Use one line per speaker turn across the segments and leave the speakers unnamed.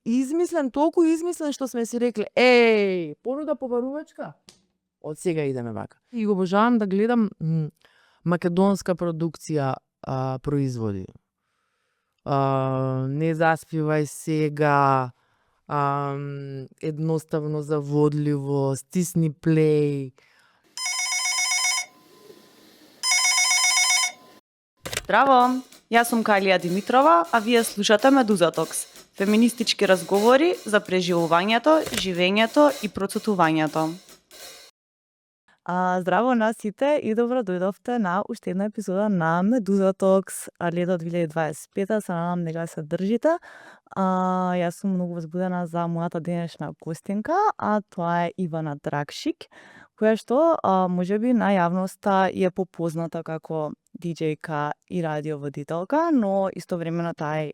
измислен, толку измислен што сме си рекли, понуда побарувачка. Од сега идеме вака. И го обожавам да гледам македонска продукција производи. Не заспивај сега, едноставно заводливо, стисни плей.
Здраво, јас сум Калија Димитрова, а вие слушате Медуза Токс, феминистички разговори за преживувањето, живењето и процутувањето. Здраво на сите и добро дојдовте на уште една епизода на Медуза Токс. Лето 2025 се надам дека се држите. Јас сум многу возбудена за мојата денешна гостинка, а тоа е Ивана Драгшик, која што можеби на јавноста е попозната како диџејка и радиоводителка, но истовремено таа е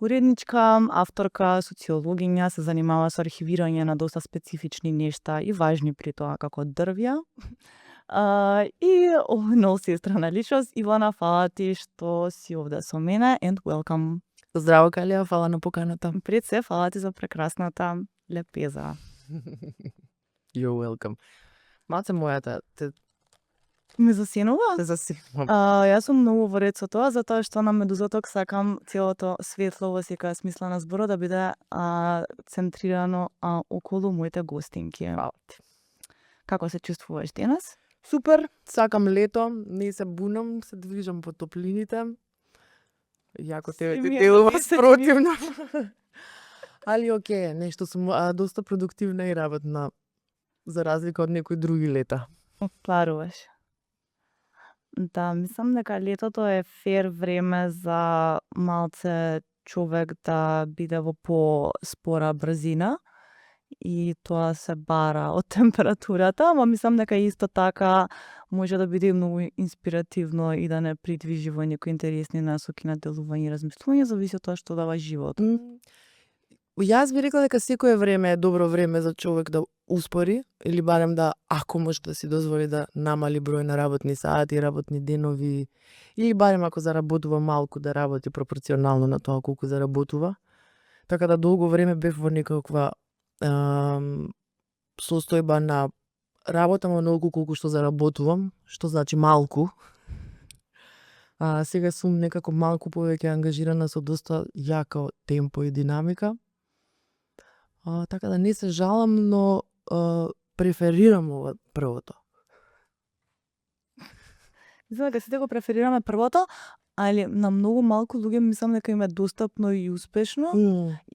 уредничка, авторка, социологиња, се занимава со архивирање на доста специфични нешта и важни при тоа како дрвја. И носи страна личност. Ивана, фала ти што си овде со мене and welcome.
Здраво, Калија, фала на поканата.
Пред се, фала ти за прекрасната лепеза.
You're welcome. Маце мојата,
Ме засенува?
те засипам.
Јас сум многу во ред со тоа, затоа што на Медуза Токс сакам целото светло во секоја смисла на зборот да биде центрирано околу моите гостинки.
Фала ти.
Како се чувствуваш денес?
Супер, сакам лето, не се бунам, се движам по топлините. Јако те
Си ми е
делува
месечни.
спротивно. Али окей, нешто сум доста продуктивна и работна, за разлика од некои други лета.
Паруваш. Да, мислам дека летото е фер време за малце човек да биде во поспора брзина и тоа се бара од температурата, ама мислам дека исто така може да биде многу инспиративно и да не придвижи во некои интересни насоки на делување и размислување, зависи од тоа што дава живот.
Јас би рекла дека секое време е добро време за човек да успори или барем да, ако може да си дозволи да намали број на работни сати, работни денови, или барем ако заработува малку да работи пропорционално на тоа колку заработува. Така да долго време бев во некаква состојба на работам онолку колку што заработувам, што значи малку. Сега сум некако малку повеќе ангажирана со доста јако темпо и динамика. Така да не се жалам, но преферирам ова првото.
Мислам дека сите го преферираме првото, али на многу малку луѓе мислам дека им е достапно и успешно.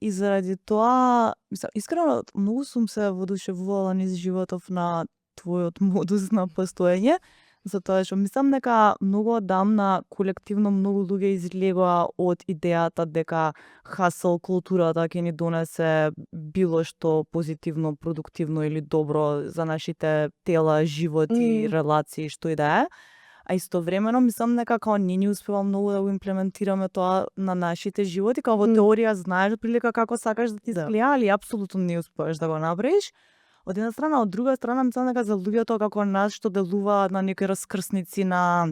И заради тоа, мислам, искрено многу сум се воодушевувала низ животов на твојот модус на постоење, затоа што мислам дека многу одамна колективно многу луѓе излегоа од идејата дека хасл културата ќе ни донесе било што позитивно, продуктивно или добро за нашите тела, живот и релации, што и да е. А истовремено мислам дека као не ни успева многу да го имплементираме тоа на нашите животи, као во теорија знаеш отприлика како сакаш да ти изгледа, али апсолутно не успеаш да го направиш. Од една страна, од друга страна мислам дека за луѓето како нас што делуваат на некои раскрсници на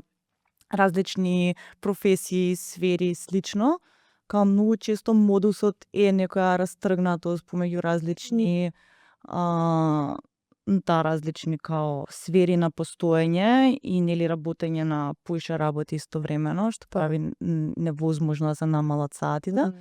различни професии, сфери и слично, као многу често модусот е некоја растргнатост помеѓу различни различни као сфери на постоење и нели работење на поише работи истовремено, што прави невозможно да се намалат сатите.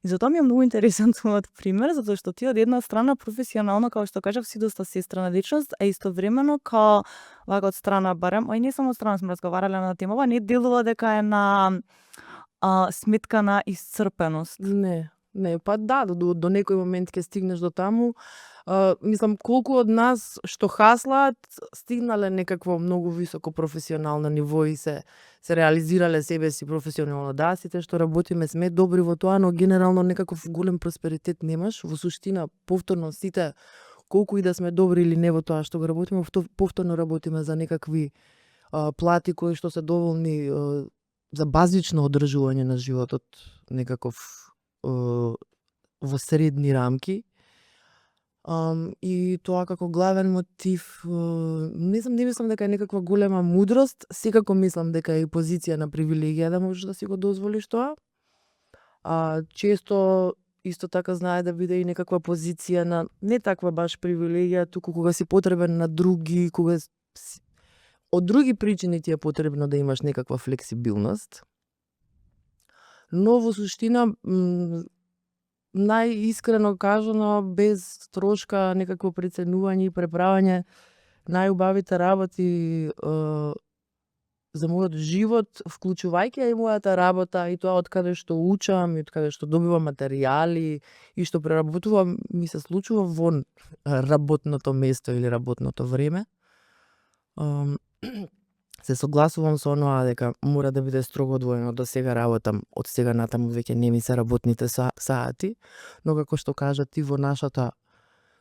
И затоа ми е многу интересен твојот пример, затоа што ти од една страна професионално, како што кажав, си доста сестрана личност, а истовремено као вака од страна барем, не само од страна сме разговарале на темава, не делува дека е на сметка на исцрпеност.
Не, па да, до некој момент ќе стигнеш до таму. Мислам, колку од нас што хаслаат, стигнале некакво многу високо професионално ниво и се реализирале себе си професионално. Да, сите што работиме сме добри во тоа, но генерално некаков голем просперитет немаш. Во суштина, повторно сите, колку и да сме добри или не во тоа што го работиме, повторно работиме за некакви плати кои што се доволни за базично одржување на животот, некаков во средни рамки. И тоа како главен мотив, не мислам дека е некаква голема мудрост, секако мислам дека е позиција на привилегија да можеш да си го дозволиш тоа. Често исто така знае да биде и некаква позиција на не таква баш привилегија, туку кога си потребен на други, кога од други причини ти е потребно да имаш некаква флексибилност. Но во суштина, најискрено кажано, без трошка, некакво преценување и преправање, најубавите работи за мојот живот, вклучувајќи и мојата работа, и тоа од каде што учам, и од каде што добивам материјали, и што преработувам, ми се случува во работното место или работното време. Се согласувам со оноа дека мора да биде строго одвоено. До сега работам, од сега натаму веќе не ми се работните сати, но како што кажа ти, во нашата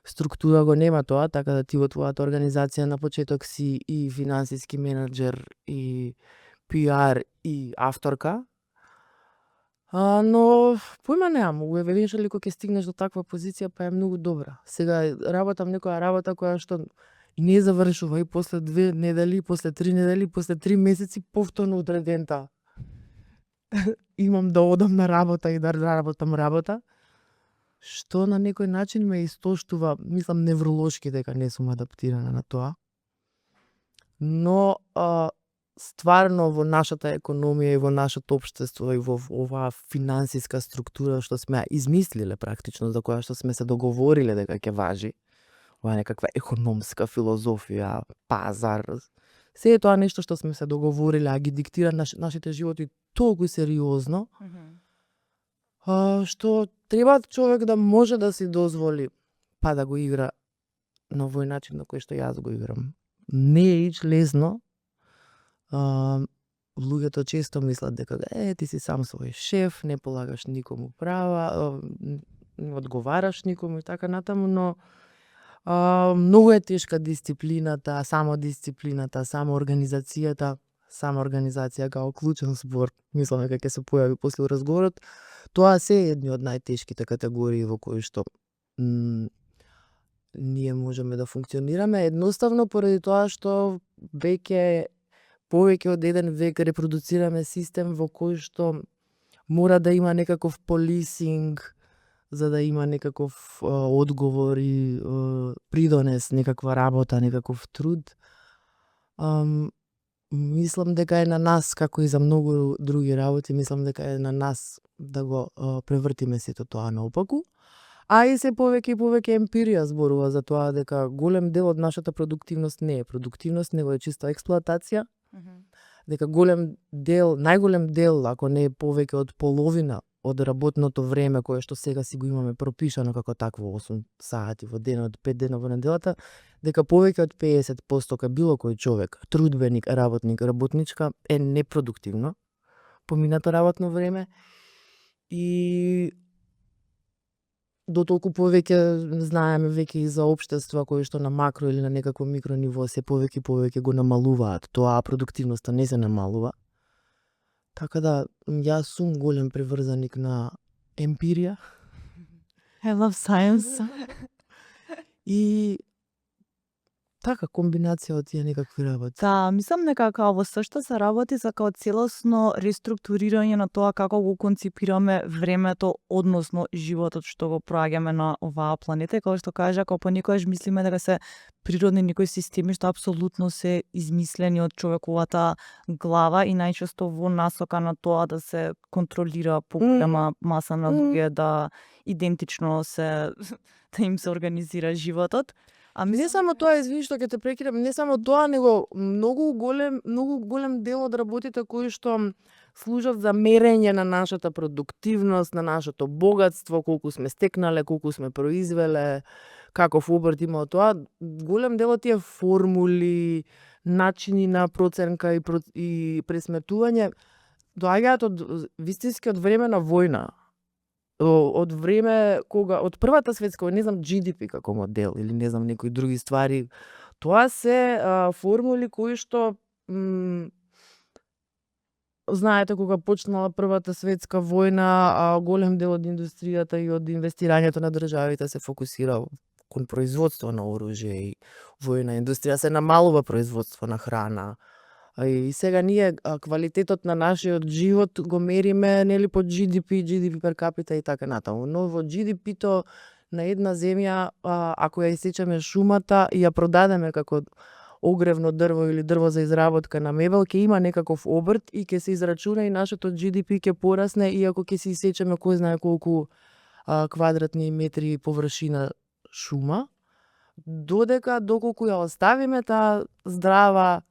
структура го нема тоа, така да ти во твојата организација на почеток си и финансиски менаџер, и PR, и авторка. Но појма немам, евентуално кога ќе стигнеш до таква позиција, па е многу добра. Сега работам некоја работа која што не завршува и после 2 недели, после 3 недели, после 3 месеци повторно одредента. Имам да одам на работа и да работам работа, што на некој начин ме истоштува, мислам невролошки дека не сум адаптирана на тоа. Но стварно во нашата економија и во нашето општество и во оваа финансиска структура што сме измислиле практично, за која што сме се договориле дека ќе важи, ова некаква економска филозофија, пазар, се е тоа нешто што сме се договориле, а ги диктира нашите животи толку сериозно, што треба човек да може да си дозволи па да го игра на овој начин на кој што јас го играм. Не е ич лесно. Луѓето често мислат дека ти си сам свој шеф, не полагаш никому права, не одговараш никому и така натаму, но многу е тешка дисциплината, самодисциплината, самоорганизацијата. Самоорганизација као клучен збор, мислам дека ќе се појави после разговорот. Тоа се е едни од најтешките категории во кои што ние можеме да функционираме, едноставно поради тоа што веќе повеќе од еден век репродуцираме систем во кој што мора да има некаков полисинг, за да има некаков одговор и придонес, некаква работа, некаков труд. Мислам дека е на нас, како и за многу други работи, мислам дека е на нас да го превртиме сето тоа наопаку. А и се повеќе и повеќе емпирија зборува за тоа дека голем дел од нашата продуктивност не е продуктивност, него е чиста експлоатација. Дека голем дел, најголем дел, ако не е повеќе од половина од работното време кое што сега си го имаме пропишано како такво 8 сати во денот, 5 дена во неделата, дека повеќе од 50% кај било кој човек, трудбеник, работник, работничка е непродуктивно поминато работно време и дотолку повеќе знаеме веќе и за општества кои што на макро или на некакво микро ниво се повеќе и повеќе го намалуваат тоа, а продуктивноста не се намалува. Така да, јас сум голем приврзаник на емпирија.
I love science.
И така, комбинација од тие некакви работи.
Да, мислам дека као во сошто се работи за као целосно реструктурирање на тоа како го конципираме времето, односно животот што го проаѓаме на оваа планета. И како што кажа, како понекогаш мислиме дека се природни некои системи што апсолутно се измислени од човековата глава и најчесто во насока на тоа да се контролира поголема маса на луѓе, да идентично се да им се организира животот. А
Не само тоа, извини што ќе те прекинам, не само тоа, него многу голем дел од работите кои што служат за мерење на нашата продуктивност, на нашето богатство, колку сме стекнале, колку сме произвеле, каков обрт има од тоа, голем дел од тие формули, начини на проценка и пресметување доаѓаат од вистински од време на војна. Од време кога од првата светска, не знам GDP како модел или не знам некои други ствари, тоа се формули кои што знаете кога почнала првата светска војна, голем дел од индустријата и од инвестирањето на државите се фокусира кон производство на оружје и војна индустрија, се намалува производство на храна. И сега ние квалитетот на нашиот живот го мериме нели по GDP, GDP per capita и така натаму. Но во GDP-то на една земја, ако ја исечеме шумата и ја продадеме како огревно дрво или дрво за изработка на мебел, ќе има некаков обрт и ќе се израчуна и нашето GDP ќе порасне, иако ќе се исечеме кој знае колку квадратни метри површина шума, доколку ја оставиме таа здрава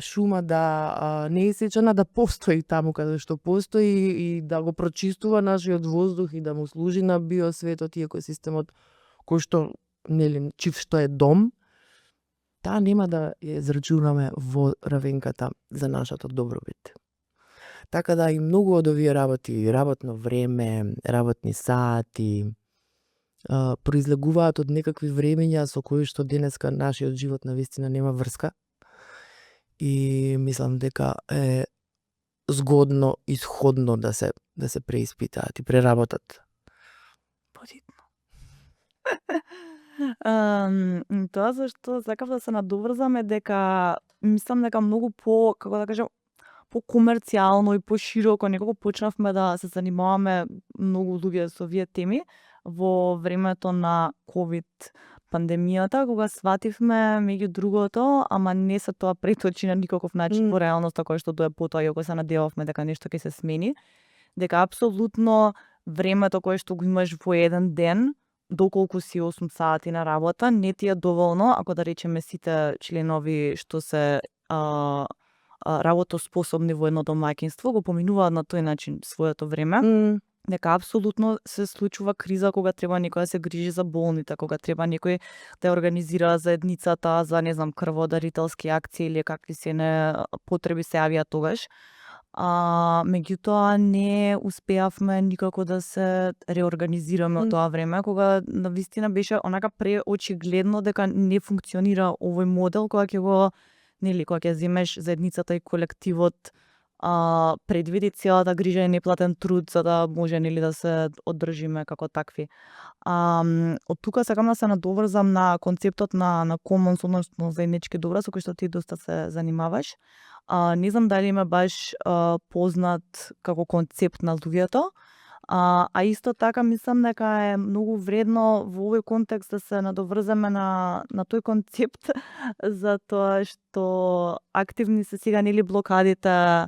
шума да не е исечена, да постои таму каде што постои и да го прочистува нашиот воздух и да му служи на биосветот и екосистемот кој што, нели, чив што е дом, таа нема да ја израчунаме во равенката за нашата добробит. Така да и многу од овие работи, работно време, работни сати, произлегуваат од некакви времења со кои што денеска нашиот живот навистина нема врска. И мислам дека е згодно и сходно да се преиспитаат и преработат.
Позитно. Тоа зашто сакав да се надоврзам е дека мислам дека многу како да кажам, покомерцијално и пошироко некако почнавме да се занимаваме многу луѓе со овие теми во времето на ковид пандемијата, кога свативме меѓу другото, ама не се тоа преточи на никаков начин во реалноста која што дое потоа, иако се надевавме дека нешто ќе се смени, дека апсолутно времето кое што го имаш во еден ден, доколку си 8 сати на работа, не ти е доволно, ако да речеме сите членови што се работоспособни во едно домаќинство, го поминуваат на тој начин своето време. Дека апсолутно се случува криза кога треба некој да се грижи за болните, кога треба некој да организира заедницата за, не знам, крводарителски акции или какви се не потреби се јавија тогаш. Меѓутоа не успеавме никако да се реорганизираме од тоа време, кога навистина беше онака преочигледно дека не функционира овој модел кога ќе го, нели, кога ќе земеш заедницата и колективот, предвиди целата грижа и неплатен труд за да може, нели, да се одржиме како такви. Од тука сакам да се надоврзам на концептот на commons, односно заеднички добра, со кој што ти доста се занимаваш. Не знам дали има баш познат како концепт на луѓето, а исто така мислам дека е многу вредно во овој контекст да се надоврземе на тој концепт, затоа што активни се сега, нели, блокадите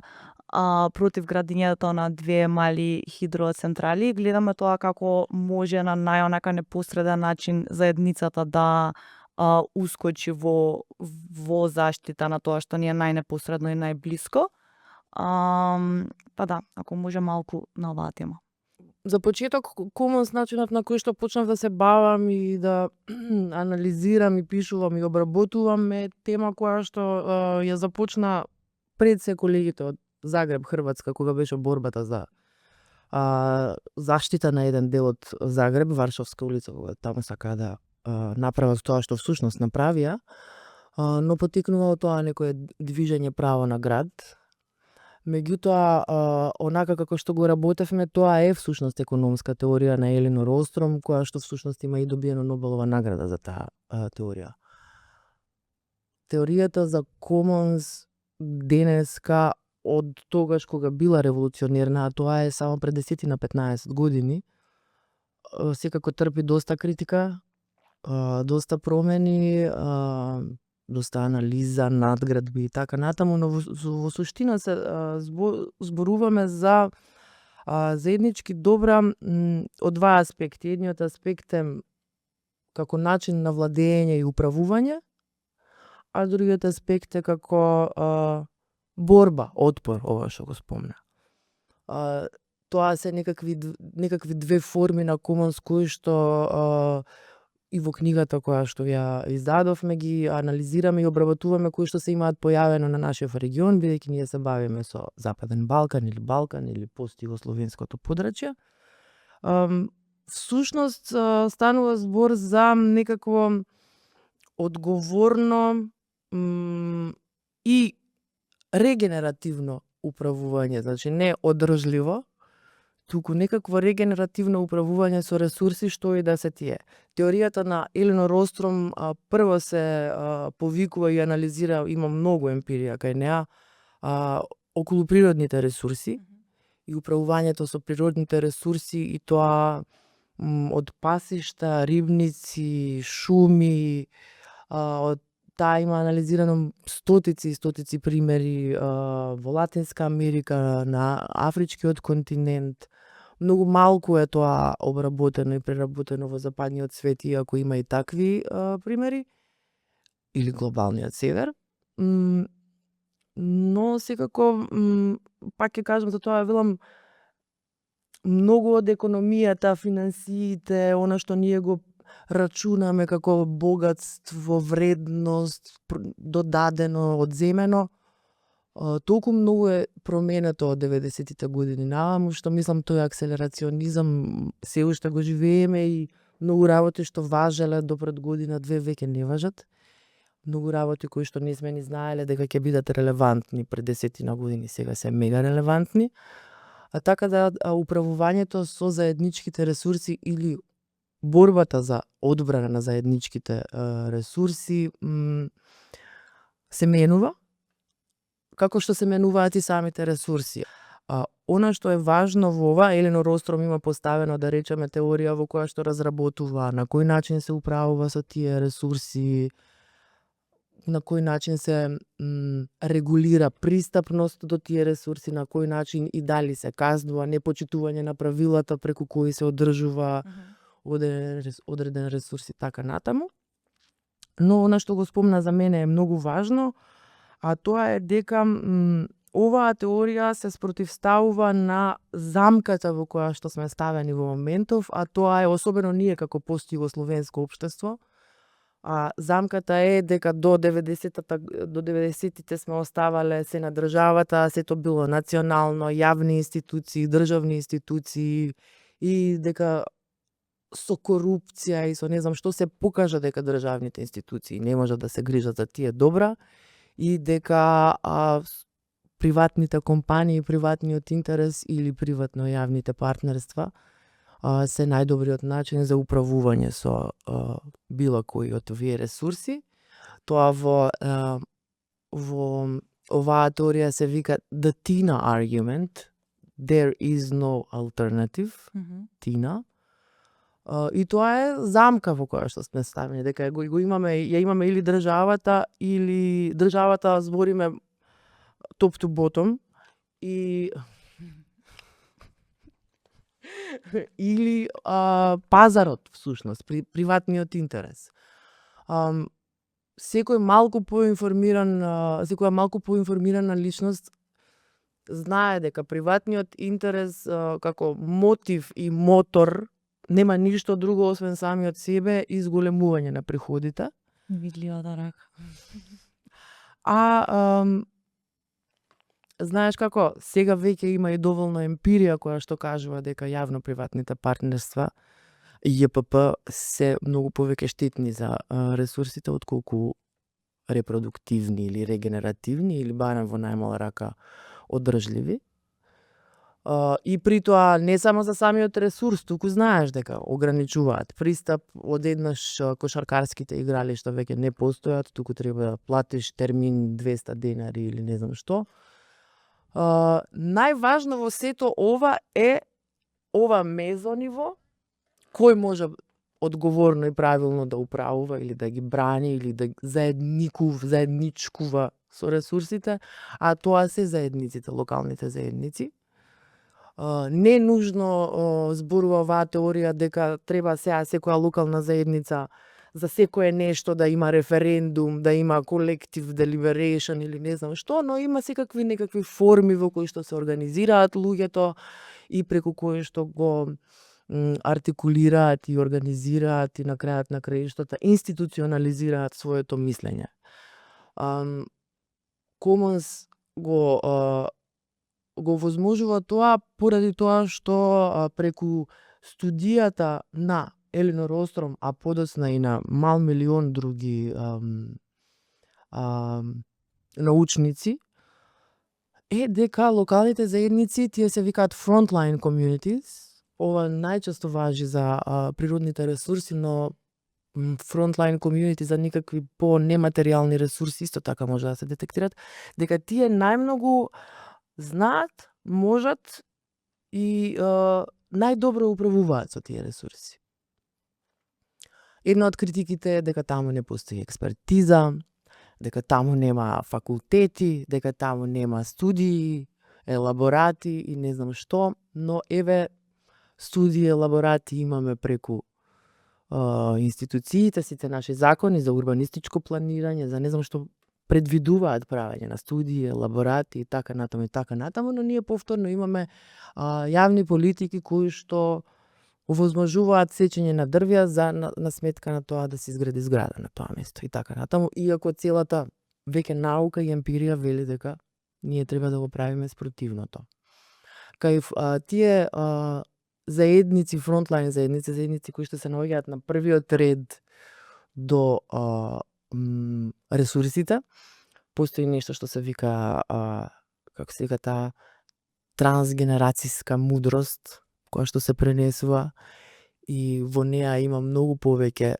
против градењето на 2 мали хидроцентрали. Гледаме тоа како може на најонака непосреден начин заедницата да ускочи во заштита на тоа што ни е најнепосредно и најблиско. Па да, ако може малку на оваа тема.
За почеток, commons начинот на кој што почнав да се бавам и да анализирам и пишувам и обработувам е тема која што ја започна пред се колегите од Загреб, Хрватска, кога беше борбата за заштита на еден дел од Загреб, Варшавска улица, кога таму сакаа да направат тоа што всушност направија, но потикнува од тоа некое движење право на град. Меѓутоа, онака како што го работевме, тоа е всушност економска теорија на Елинор Остром, која што всушност има и добиено Нобелова награда за таа теорија. Теоријата за commons денеска од тогаш кога била револуционерна, а тоа е само пред 10 на 15 години, секако трпи доста критика, доста промени, доста анализа, надградби и така натаму, но во суштина се зборуваме за заеднички добра од два аспекти. Едниот аспект е како начин на владење и управување, а другиот аспект е како борба, отпор, ова што го спомна. Тоа се некакви две форми на commons кои што и во книгата која што ја издадовме ги анализираме и обработуваме кои што се имаат појавено на нашиот регион, бидејќи ние се бавиме со Западен Балкан или пост-југословенското подрачје. Всушност станува збор за некакво одговорно и регенеративно управување, значи не одржливо, туку некакво регенеративно управување со ресурси, што и да се тие. Теоријата на Еленор Остром прво се повикува и анализира, има многу емпирија кај неа, околу природните ресурси и управувањето со природните ресурси, и тоа од пасишта, рибници, шуми, од таа има анализирано стотици и стотици примери во Латинска Америка, на Афричкиот континент. Многу малку е тоа обработено и преработено во западниот свет, иако има и такви примери, или глобалниот север. Но секако, пак ќе кажам за тоа, велам, многу од економијата, финансиите, она што ние го рачунаме како богатство, вредност, додадено, одземено, толку многу е променето од 90-тите години наваму, што мислам тој акселерационизам се уште го живееме, и многу работи што важеле до пред година-две веќе не важат. Многу работи кои што не сме ни знаеле дека ќе бидат релевантни пред 10 години, сега се мега релевантни. Така да управувањето со заедничките ресурси или борбата за одбрана на заедничките ресурси се менува, како што се менуваат и самите ресурси. Она што е важно во ова, Еленор Остром има поставено, да речеме, теорија во која што разработува на кој начин се управува со тие ресурси, на кој начин се регулира пристапност до тие ресурси, на кој начин и дали се казнува непочитување на правилата преку кои се одржува одреден ресурс и така натаму. Но она што го спомна за мене е многу важно, а тоа е дека оваа теорија се спротивставува на замката во која што сме ставени во моментов, а тоа е особено ние како постјугословенско општество. Замката е дека до 90-тите сме оставале се на државата, сето било национално, јавни институции, државни институции, и дека со корупција и со не знам што се покажа дека државните институции не можат да се грижат за тие добра, и дека приватните компании, приватниот интерес или приватно-јавните партнерства се најдобриот начин за управување со било кои од овие ресурси. Тоа во оваа теорија се вика the TINA argument, there is no alternative, TINA. И тоа е замка во која што сме ставени, дека го имаме, ја имаме или државата, збориме top to bottom, и или пазарот, всушност, приватниот интерес. Секоја малку поинформирана личност знае дека приватниот интерес како мотив и мотор нема ништо друго освен самиот себе и зголемување на приходите.
Видливата рака.
Знаеш како, сега веќе има и доволно емпирија која што кажува дека јавно-приватните партнерства, ЈПП, се многу повеќе штетни за ресурсите отколку репродуктивни или регенеративни, или барем во најмала рака одржливи. И при тоа не само за самиот ресурс, туку знаеш дека ограничуваат пристап, одеднаш кошаркарските игралишта веќе не постојат, туку треба да платиш термин 200 денари или не знам што. Најважно во сето ова е ова мезониво, кој може одговорно и правилно да управува или да ги брани или да заедничкува со ресурсите, а тоа се заедниците, локалните заедници. Не нужно зборува оваа теорија дека треба сега секоја локална заедница за секое нешто да има референдум, да има колектив deliberation или не знам што, но има секакви некакви форми во кои што се организираат луѓето и преку кои што го артикулираат и организираат и на крајот на краиштата институционализираат своето мислење. Commons го возможува тоа поради тоа што преку студијата на Еленор Остром, а подоцна и на мал милион други научници, е дека локалните заедници, тие се викаат frontline communities. Ова најчесто важи за природните ресурси, но frontline community за никакви по-нематеријални ресурси исто така може да се детектират, дека тие најмногу знаат, можат и најдобро управуваат со тие ресурси. Една од критиките е дека таму не постои експертиза, дека таму нема факултети, дека таму нема студии, елаборати и не знам што, но еве студии, елаборати имаме преку институциите, сите наши закони за урбанистичко планирање, за не знам што предвидуваат правење на студии, елаборати и така натаму, но ние повторно имаме јавни политики кои што овозможуваат сечење на дрвја за на сметка на тоа да се изгради зграда на тоа место и така натаму, иако целата веќе наука и емпирија вели дека ние треба да го правиме спротивното. Кај тие заедници, фронтлайн заедници кои што се наоѓаат на првиот ред до ресурсите, постои нешто што се вика како се вика таа трансгенерацијска мудрост која што се пренесува и во неа има многу повеќе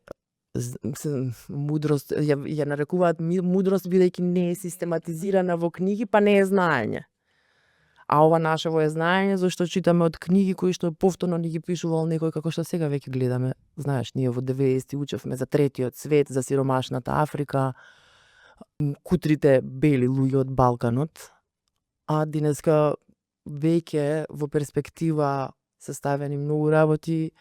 мудрост, ја нарекуваат мудрост бидејќи не е систематизирана во книги, па не е знаење. А ова нашево е знаење зашто читаме од книги кои што повторно ни ги пишувал некој, како што сега веќе гледаме. Знаеш, ние во 90-ти учевме за третиот свет, за сиромашната Африка, кутрите бели луѓе од Балканот, а денеска веќе во перспектива се ставени многу работи.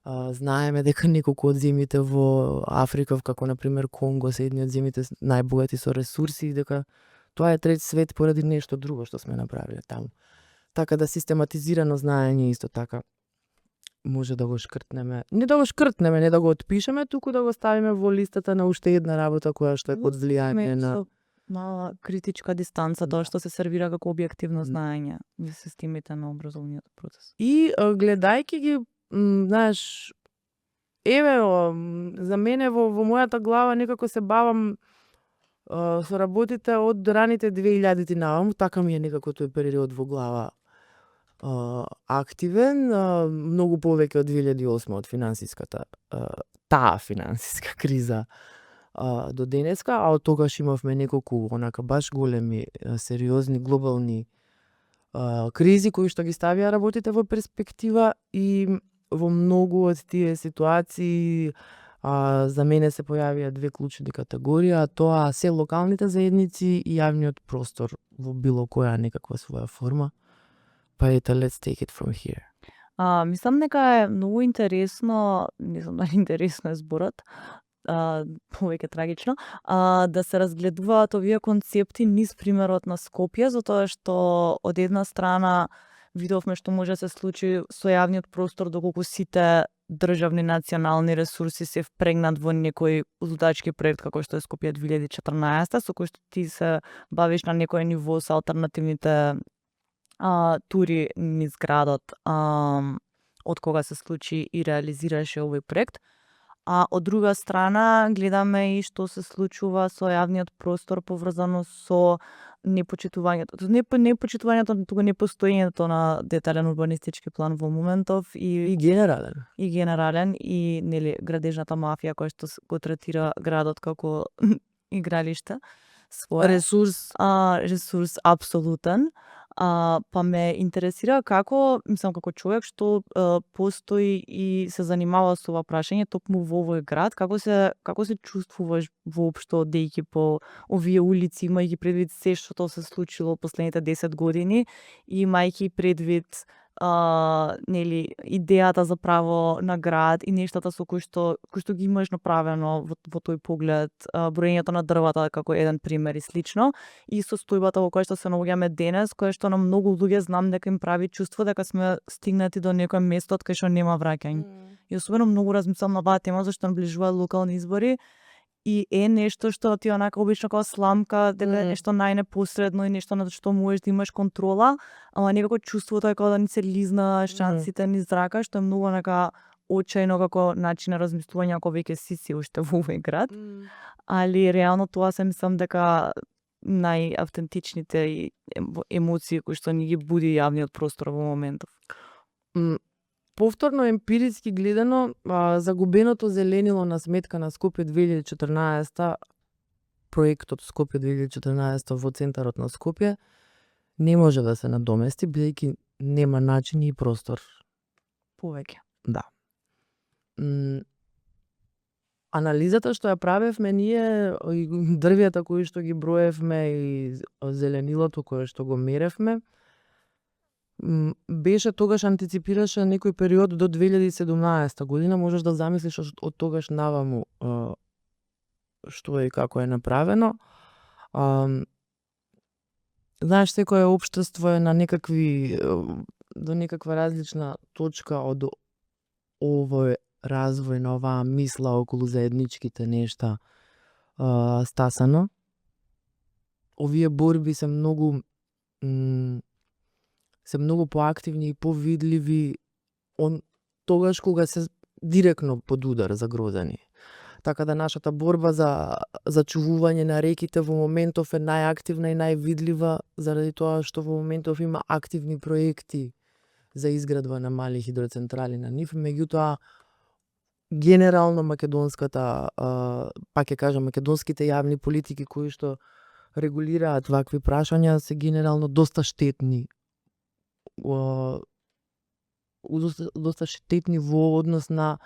Знаеме дека неколку од земјите во Африка, како на пример Конго, се едни од земјите најбогати со ресурси и дека тоа е трет свет поради нешто друго што сме направиле таму. Така да систематизирано знаење исто така може да го шкртнеме. Не да го шкртнеме, не да го отпишеме, туку да го ставиме во листата на уште една работа која што е под влијание на
мала критичка дистанца, тоа што се сервира како објективно знаење за системите на образовниот процес.
И гледајќи ги, знаеш, еве за мене во мојата глава некако се бавам со работите од раните 2000-ти наваму, така ми е некако тој период во глава активен, многу повеќе од 2008 од финансиската таа финансиска криза до денеска, а од тогаш имавме неколку онака баш големи, сериозни глобални кризи кои што ги ставија работите во перспектива и во многу од тие ситуации за мене се појавија две клучни категории, а тоа се локалните заедници и јавниот простор во било која некаква своја форма. Па ете, let's take it from here.
Мислам дека е многу интересно, не знам дали интересно е зборот, повеќе трагично, да се разгледуваат овие концепти низ примерот на Скопје, затоа што од една страна видовме што може да се случи со јавниот простор доколку сите државни национални ресурси се впрегнат во некој лудачки проект како што е Скопје 2014, со кој што ти се бавиш на некој ниво со алтернативните тури низ градот од кога се случи и реализираше овој проект. А од друга страна гледаме и што се случува со јавниот простор поврзано со непочитувањето. Непочитувањето, туку непостоењето на детален урбанистички план во моментов
и генерален.
И генерален и нели градежната мафија која што го третира градот како игралиште. Ресурс апсолутен. Па ме интересира како, мислам како човек што постои и се занимава со ова прашање токму во овој град, како се чувствуваш воопшто одејќи по овие улици, имајќи предвид се што се случило последните 10 години и имајќи предвид нели идејата за право на град и нештата со кои што ги имаш направено во тој поглед, броењето на дрвата како еден пример и слично, и состојбата во која што се наоѓаме денес, која што на многу луѓе знам дека им прави чувство дека сме стигнати до некој место од кај што нема враќање. И особено многу размислам на оваа тема зашто наближуваат локални избори и е нешто што ти онака обично како сламка, дека нешто најнепосредно и нешто на што можеш да имаш контрола, ама некако чувството е како да ни се лизна шансите низ зрака, што е многу онака очајно како начин на размислување ако веќе си уште во овој град. Али реално тоа се мислам дека најавтентичните и емоции кои што ни ги буди јавниот простор во моментов?
М, Повторно емпириски гледано, загубеното зеленило на сметка на Скопје 2014, проектот Скопје 2014 во центарот на Скопје, не може да се надомести, бидејќи нема начин и простор.
Повеќе.
Да. Анализата што ја правевме ние, и дрвјата кои што ги броевме и зеленилото кое што го меревме, беше тогаш антиципираше некој период до 2017 година, можеш да замислиш од тогаш наваму што е и како е направено. Знаеш, секое општество е на некакви до некаква различна точка од овој развој на оваа мисла околу заедничките нешта стасано. Овие борби се многу поактивни и повидливи тогаш кога се директно под удар загрозени. Така да нашата борба за зачувување на реките во моментов е најактивна и највидлива заради тоа што во моментов има активни проекти за изградба на мали хидроцентрали на нив, меѓутоа генерално македонската, пак ќе кажам, македонските јавни политики кои што регулираат вакви прашања се генерално доста штетни. Доста штетни во однос на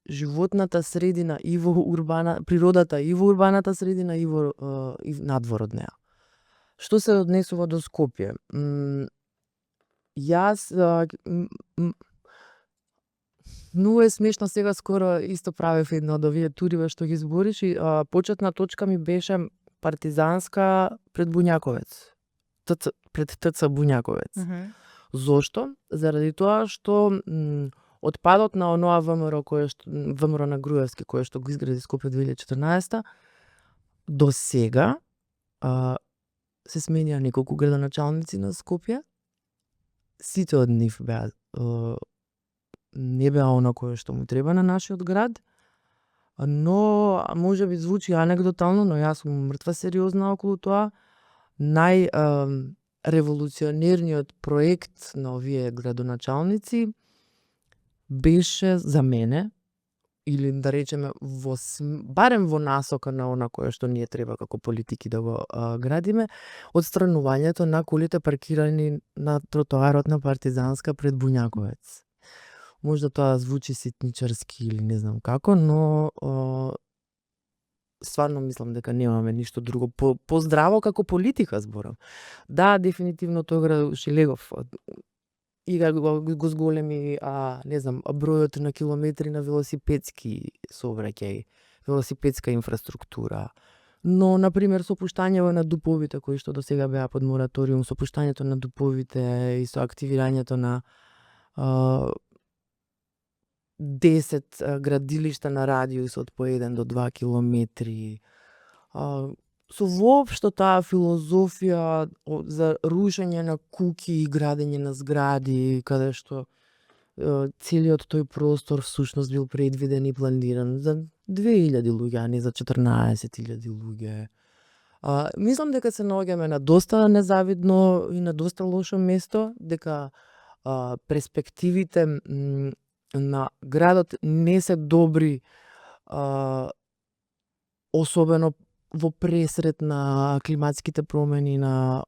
животната средина и во природата и во урбаната средина и надвор од неа. Што се однесува до Скопје? Јас многу е смешно, сега скоро исто правев една од овие тури што ги збориш и почетна точка ми беше партизанска пред Буњаковец. Пред ТЦ Буњаковец. Зошто? Заради тоа што отпадот на оноа ВМРО на Груевски кој што го изгради Скопје 2014 до сега се сменија неколку градоначалници на Скопје. Сите од нив беа не беа она кое што му треба на нашиот град, но може би звучи анегдотално, но јас сум мртва сериозна околу тоа. Револуционерниот проект на овие градоначалници беше за мене, или да речеме барем во насока на она кое што ние треба како политики да го градиме, одстранувањето на колите паркирани на тротоарот на Партизанска пред Буњаковец. Можда тоа звучи ситничарски или не знам како, но стварно мислам дека немаме ништо друго поздраво како политика зборам. Да, дефинитивно тој Шилегов и го зголеми, не знам, бројот на километри на велосипедски сообраќај, велосипедска инфраструктура. Но, например, со опуштањето на дуповите кои што до сега беа под мораториум, со опуштањето на дуповите и со активирањето на 10 градилишта на радиус од по 1 до 2 километри. Со воопшто таа филозофија за рушење на куќи и градење на згради, каде што целиот тој простор всушност бил предвиден и планиран за 2000 луѓе, а не за 14.000 луѓе. Мислам дека се наоѓаме на доста незавидно и на доста лошо место, дека перспективите на градот не се добри, особено во пресред на климатските промени, на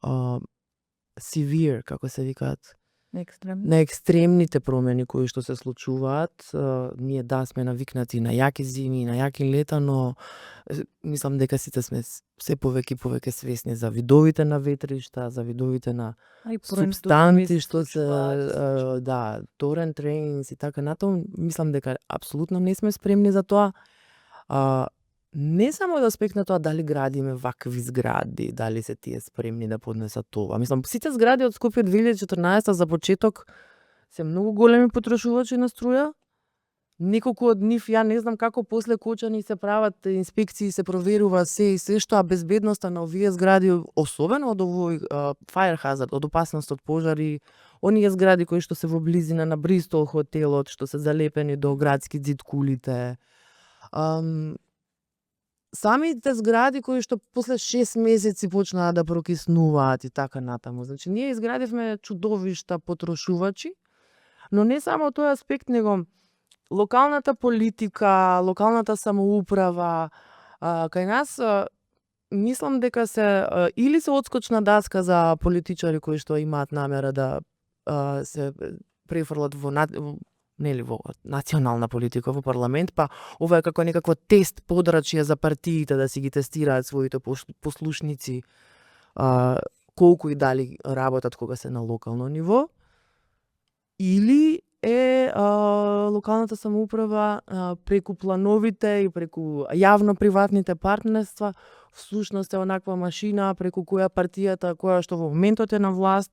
severe, како се викаат, на екстремните промени кои што се случуваат. Ние сме навикнати на јаки зими, на јаки лета, но мислам дека сите сме се повеќе и повеќе свесни за видовите на ветришта, за видовите на субстанци што се torrent rains и така натаму. Мислам дека апсолутно не сме спремни за тоа. Не само од аспект на тоа дали градиме вакви згради, дали се тие спремни да поднесат тоа. Мислам, сите згради од Скопје 2014 за почеток се многу големи потрошувачи на струја. Неколку од нив, ја не знам како после кочани се прават инспекции, се проверува се и се што, а безбедноста на овие згради, особено од овој fire hazard, од опасност од пожари, оние згради кои што се во близина на Бристол хотелот, што се залепени до градски ѕид кулите. самите згради кои што после 6 месеци почнаа да прокиснуваат и така натаму. Значи, ние изградивме чудовишта потрошувачи, но не само тој аспект, него локалната политика, локалната самоуправа, кај нас мислам дека се или се одскочна даска за политичари кои што имаат намера да се префрлат нели во национална политика во парламент, па ова е како некакво тест подрачје за партиите да си ги тестираат своите послушници колку и дали работат кога се на локално ниво, или е локалната самоуправа преку плановите и преку јавно-приватните партнерства всушност е онаква машина преку која партијата која што во моментот е на власт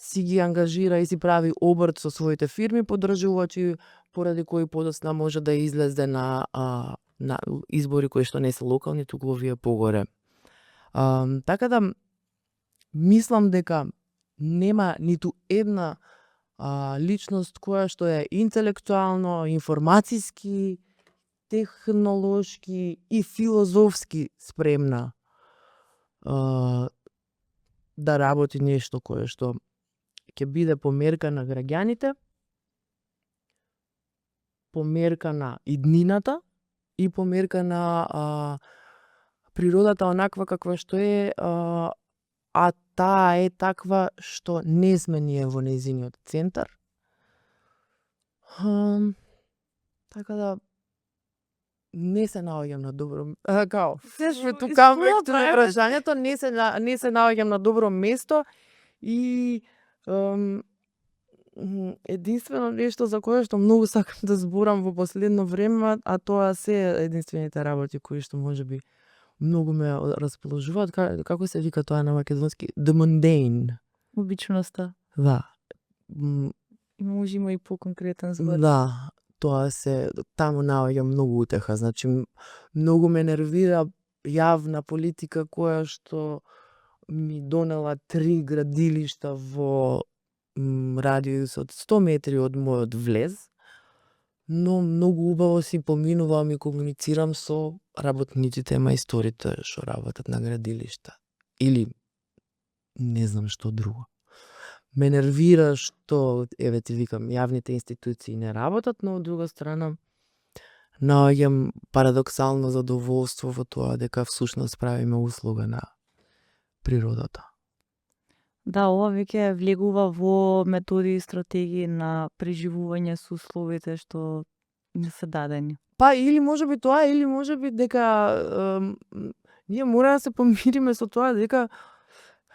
си ги ангажира и си прави обрт со своите фирми поддржувачи, поради кои подоцна може да излезе на избори кои што не се локални, туку овие погоре. Така да мислам дека нема ниту една личност која што е интелектуално, информациски, технолошки и филозофски спремна да работи нешто кое што ќе биде померка на граѓаните, померка на иднината и померка на природата онаква каква што е, а таа е таква што не сме ние во нејзиниот центар. Така да не се наоѓам на добро као тука прашањето не се наоѓам на добро место и единствено нешто за кое што многу сакам да зборам во последно време, а тоа се единствените работи кои што можеби многу ме расположуваат, како се вика тоа на македонски? The mundane.
Обичноста.
Да.
Може има и поконкретен збор.
Да, тоа се, таму наоѓам многу утеха, значи многу ме нервира јавна политика која што ми донела 3 градилишта во радиус од 100 метри од мојот влез, но многу убаво си поминувам и комуницирам со работниците, мајсторите што работат на градилишта. Или не знам што друго. Ме нервира што, еве ти викам, јавните институции не работат, но од друга страна наоѓам парадоксално задоволство во тоа дека всушност правиме услуга на природата.
Да, ова веќе влегува во методи и стратегии на преживување со условите што не се дадени.
Па или можеби тоа, или можеби дека ние мора да се помириме со тоа дека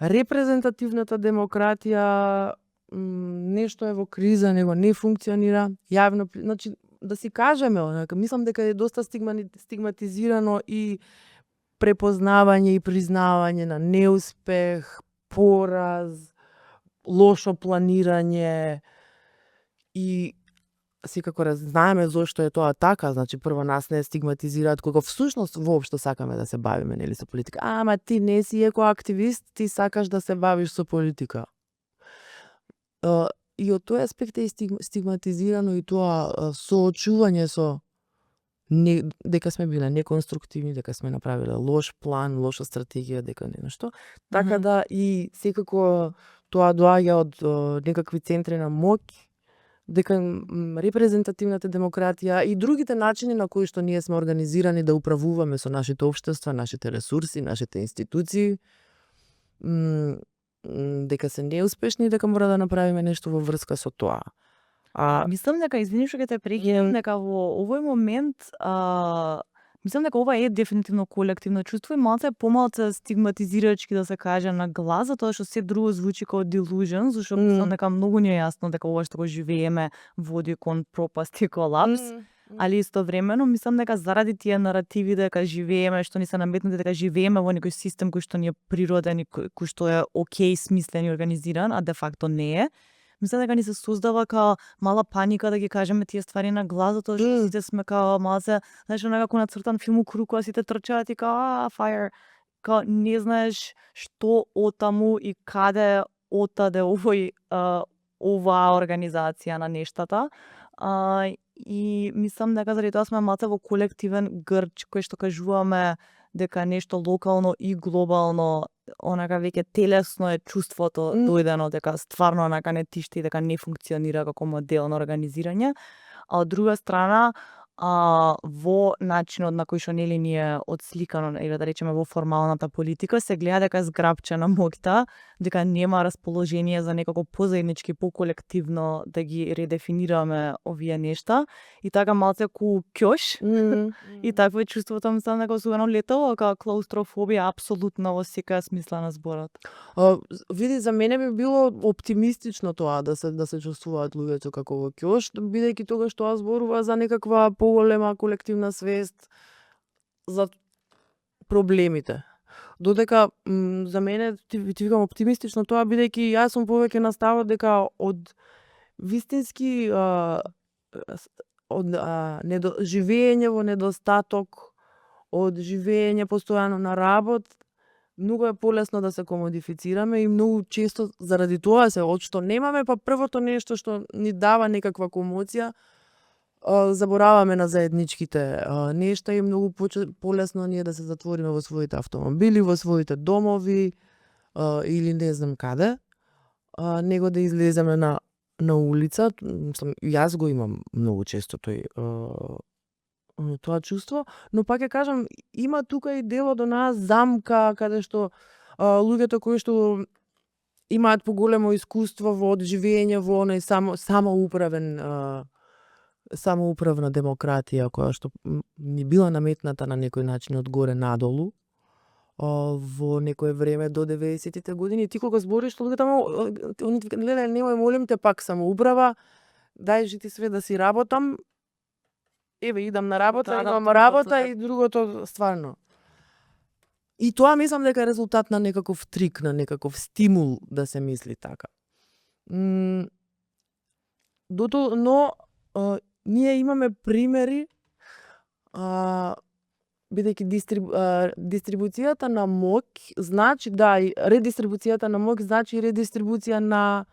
репрезентативната демократија нешто е во криза, него не функционира јавно, значи да си кажеме, мислам дека е доста стигматизирано и препознавање и признавање на неуспех, пораз, лошо планирање и секако знаеме зошто е тоа така, значи прво нас не стигматизираат кога всушност воопшто сакаме да се бавиме нели со политика. Ама ти не си екоактивист, ти сакаш да се бавиш со политика. И од тој аспект е стигматизирано и тоа соочување со дека сме биле неконструктивни, дека сме направиле лош план, лоша стратегија, дека не нешто. Така да и секако тоа доаѓа од некакви центри на моќ, дека репрезентативната демократија и другите начини на кои што ние сме организирани да управуваме со нашите општества, нашите ресурси, нашите институции, дека се неуспешни, дека мора да направиме нешто во врска со тоа.
Мислам дека, извини што ќе те прекинам, дека во овој момент мислам дека ова е дефинитивно колективно чувство и малце помалце стигматизирачки да се каже на глас, затоа што се друго звучи како delusion, зашто мислам дека многу не е јасно дека ова што го живееме води кон пропаст и колапс. Али истовремено мислам дека заради тие наративи дека живееме, што ни се наметнати дека живееме во некој систем кој што ни е природен и кој што е окей, смислен и организиран, а де факто не е. Мислам дека ни се создава као мала паника да ги кажеме тие ствари на глас, затоа што сите сме као малце, знаеш, некако нацртан филм у круг, сите трчаат и као fire, као не знаеш што отаму и каде отаде оваа организација на нештата. И мислам дека заради тоа сме малце во колективен грч кој што кажуваме дека нешто локално и глобално онака веќе телесно е чувството дојдено дека стварно онака не тишти, дека не функционира како модел на организирање, а од друга страна во начинот на кој што нели ни е отсликано или да речеме во формалната политика се гледа дека е зграпчена моќта, дека нема расположение за некако позаеднички, поколективно да ги редефинираме овие нешта и така малце ку ќош. И такво е чувството, мислам дека особено летово, како клаустрофобија апсолутно во секоја смисла на зборот.
Види, за мене би било оптимистично тоа да се чувствуваат луѓето како во ќош, бидејќи тогаш тоа зборува за некаква поголема колективна свест за проблемите. Додека за мене ти викам оптимистично тоа бидејќи јас сум повеќе на ставот дека од вистински од живење во недостаток, од живење постојано на работ, многу е полесно да се комодифицираме и многу често заради тоа се од што немаме, па првото нешто што ни дава некаква комоција, забораваме на заедничките нешта и многу полесно ни е да се затвориме во своите автомобили, во своите домови или не знам каде, него да излеземе на улица. Јас го имам многу често тоа чувство, но пак ќе кажам, има тука и дел од онаа замка каде што луѓето кои што имаат поголемо искуство во живење во онај самоуправна демократија која што ни била наметната на некој начин од горе надолу во некое време до 90-тите години. Ти кога збориш што луѓето леле, немој молим те пак самоуправа, дај ти све да си работам. Еве, идам на работа, имам работа и другото стварно. И тоа мислам дека е резултат на некаков трик, на некаков стимул да се мисли така. Но ние имаме примери бидејќи дистрибуцијата на моќ значи редистрибуцијата на моќ значи редистрибуција на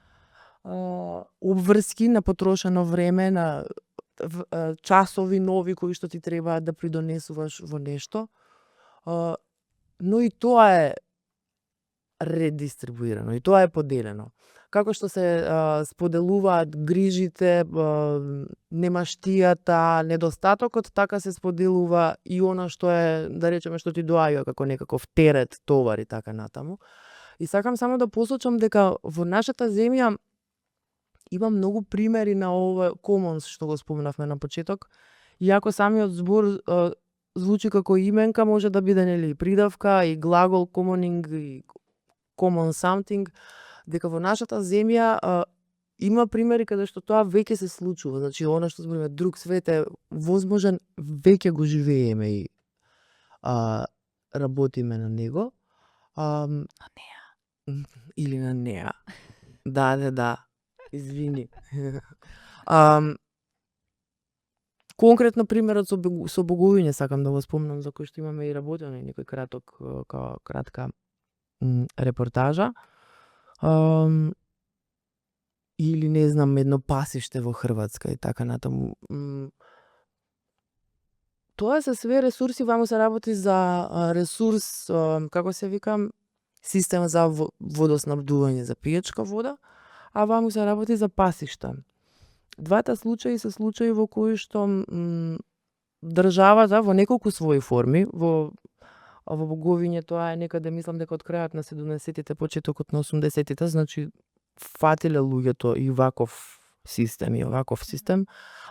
обврски, на потрошено време, на часови нови кои што ти требаат да придонесуваш во нешто. Но и тоа е редистрибуирано, и тоа е поделено. Како што се споделуваат грижите, немаштијата, недостатокот, така се споделува и она што е, да речеме, што ти доаѓа како некаков терет, товар и така натаму. И сакам само да посочам дека во нашата земја има многу примери на ова commons што го споменавме на почеток. Иако самиот збор звучи како именка, може да биде нели придавка и глагол commoning и common something, дека во нашата земја има примери каде што тоа веќе се случува. Значи, она што збориме друг свет е возможен, веќе го живееме и работиме на него.
На неа.
Или на неа. Да. Извини. Конкретно примерот со боговиње сакам да го спомнам, за кој што имаме и работено и некој кратка репортажа. Или не знам, едно пасиште во Хрватска и така натаму. Тоа се све ресурси, ваму се работи за ресурс, како се вика, систем за водоснабдување за пиечка вода, а ваму се работи за пасишта. Двата случаи се случаи во кои што државата во неколку своји форми, во боговиње тоа е некаде, мислам дека од крајот на 70-тите, почетокот на 80-тите, значи фатиле луѓето и ваков систем,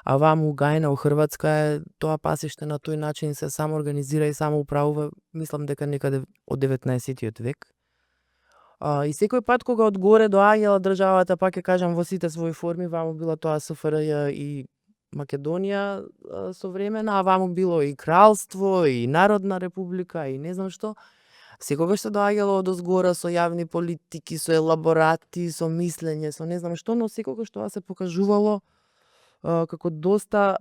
а ваму Гајна во Хрватска е тоа пасиште на тој начин се само организира и само управува, мислам дека некаде од 19-тиот век. И секој пат кога одгоре доаѓала државата, пак ќе кажам, во сите своји форми, ваму била тоа СФРЈ и Македонија современа, а ваму било и кралство, и Народна република, и не знам што. Секогаш се доаѓало одозгора со јавни политики, со елаборати, со мислење, со не знам што, но секогаш тоа се покажувало како доста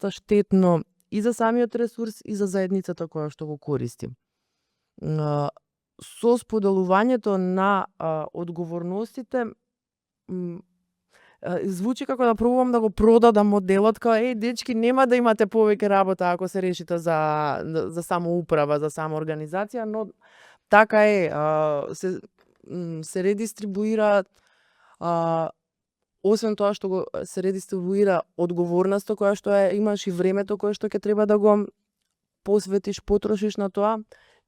штетно и за самиот ресурс и за заедницата која што го користи. Со споделувањето на одговорностите звучи како да пробувам да го продадам моделот, као дечки, нема да имате повеќе работа ако се решите за самоуправа, за самоорганизација, но така е, се редистрибуираат, освен тоа што се редистрибуира одговорноста која што имаш и времето кое што ќе треба да го посветиш, потрошиш на тоа,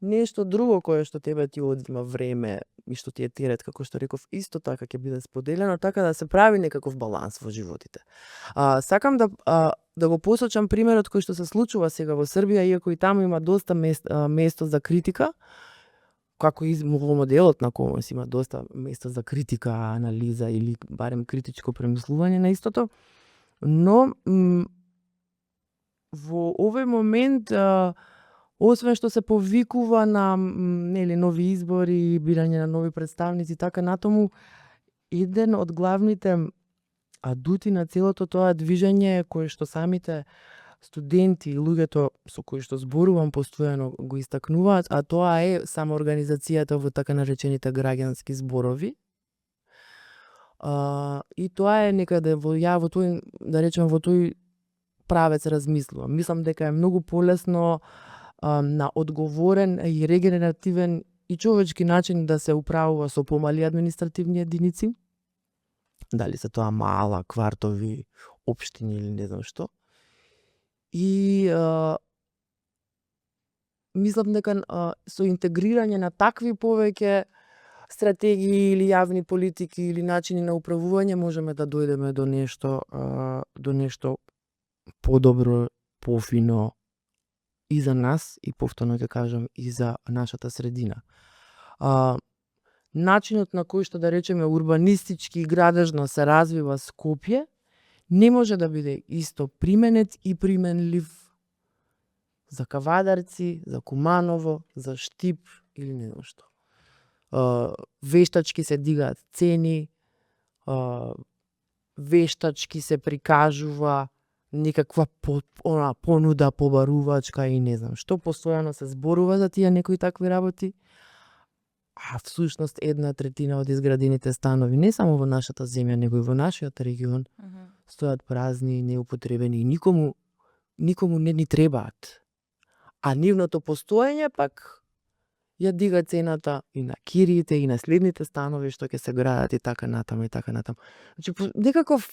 нешто друго кое што тебе ти одзема време и што ти е терет, како што реков, исто така ќе биде споделено, така да се прави некаков баланс во животите. Сакам да го посочам примерот кој што се случува сега во Србија, иако и таму има доста место за критика, како и во моделот на Комонс има доста место за критика, анализа или барем критичко премислување на истото, но во овој момент, освен што се повикува на нови избори, бирање на нови представници, така натаму, еден од главните адути на целото тоа движење кое што самите студенти и луѓето со кои што зборувам постојано го истакнуваат, а тоа е самоорганизацијата во така наречените граѓански зборови. И тоа е некаде во тој, да речеме, во тој правец размислувам. Мислам дека е многу полесно на одговорен и регенеративен и човечки начин да се управува со помали административни единици. Дали се тоа мала, квартови, општини или не знам што. И мислам дека со интегрирање на такви повеќе стратегии или јавни политики или начини на управување можеме да дојдеме до нешто подобро, пофино и за нас, и повторно ќе кажам, и за нашата средина. Начинот на кој што, да речеме, урбанистички и градежно се развива Скопје не може да биде исто применет и применлив за Кавадарци, за Куманово, за Штип или не знам што. Вештачки се дигаат цени, вештачки се прикажува некаква понуда побарувачка и не знам што, постојано се зборува за тие некои такви работи, а всушност 1/3 од изградените станови не само во нашата земја, него и во нашиот регион стојат празни, неупотребени и никому не ни требаат. А нивното постоење пак ја дига цената и на кириите и на следните станови што ќе се градат и така натаму и така натаму. Значи некаков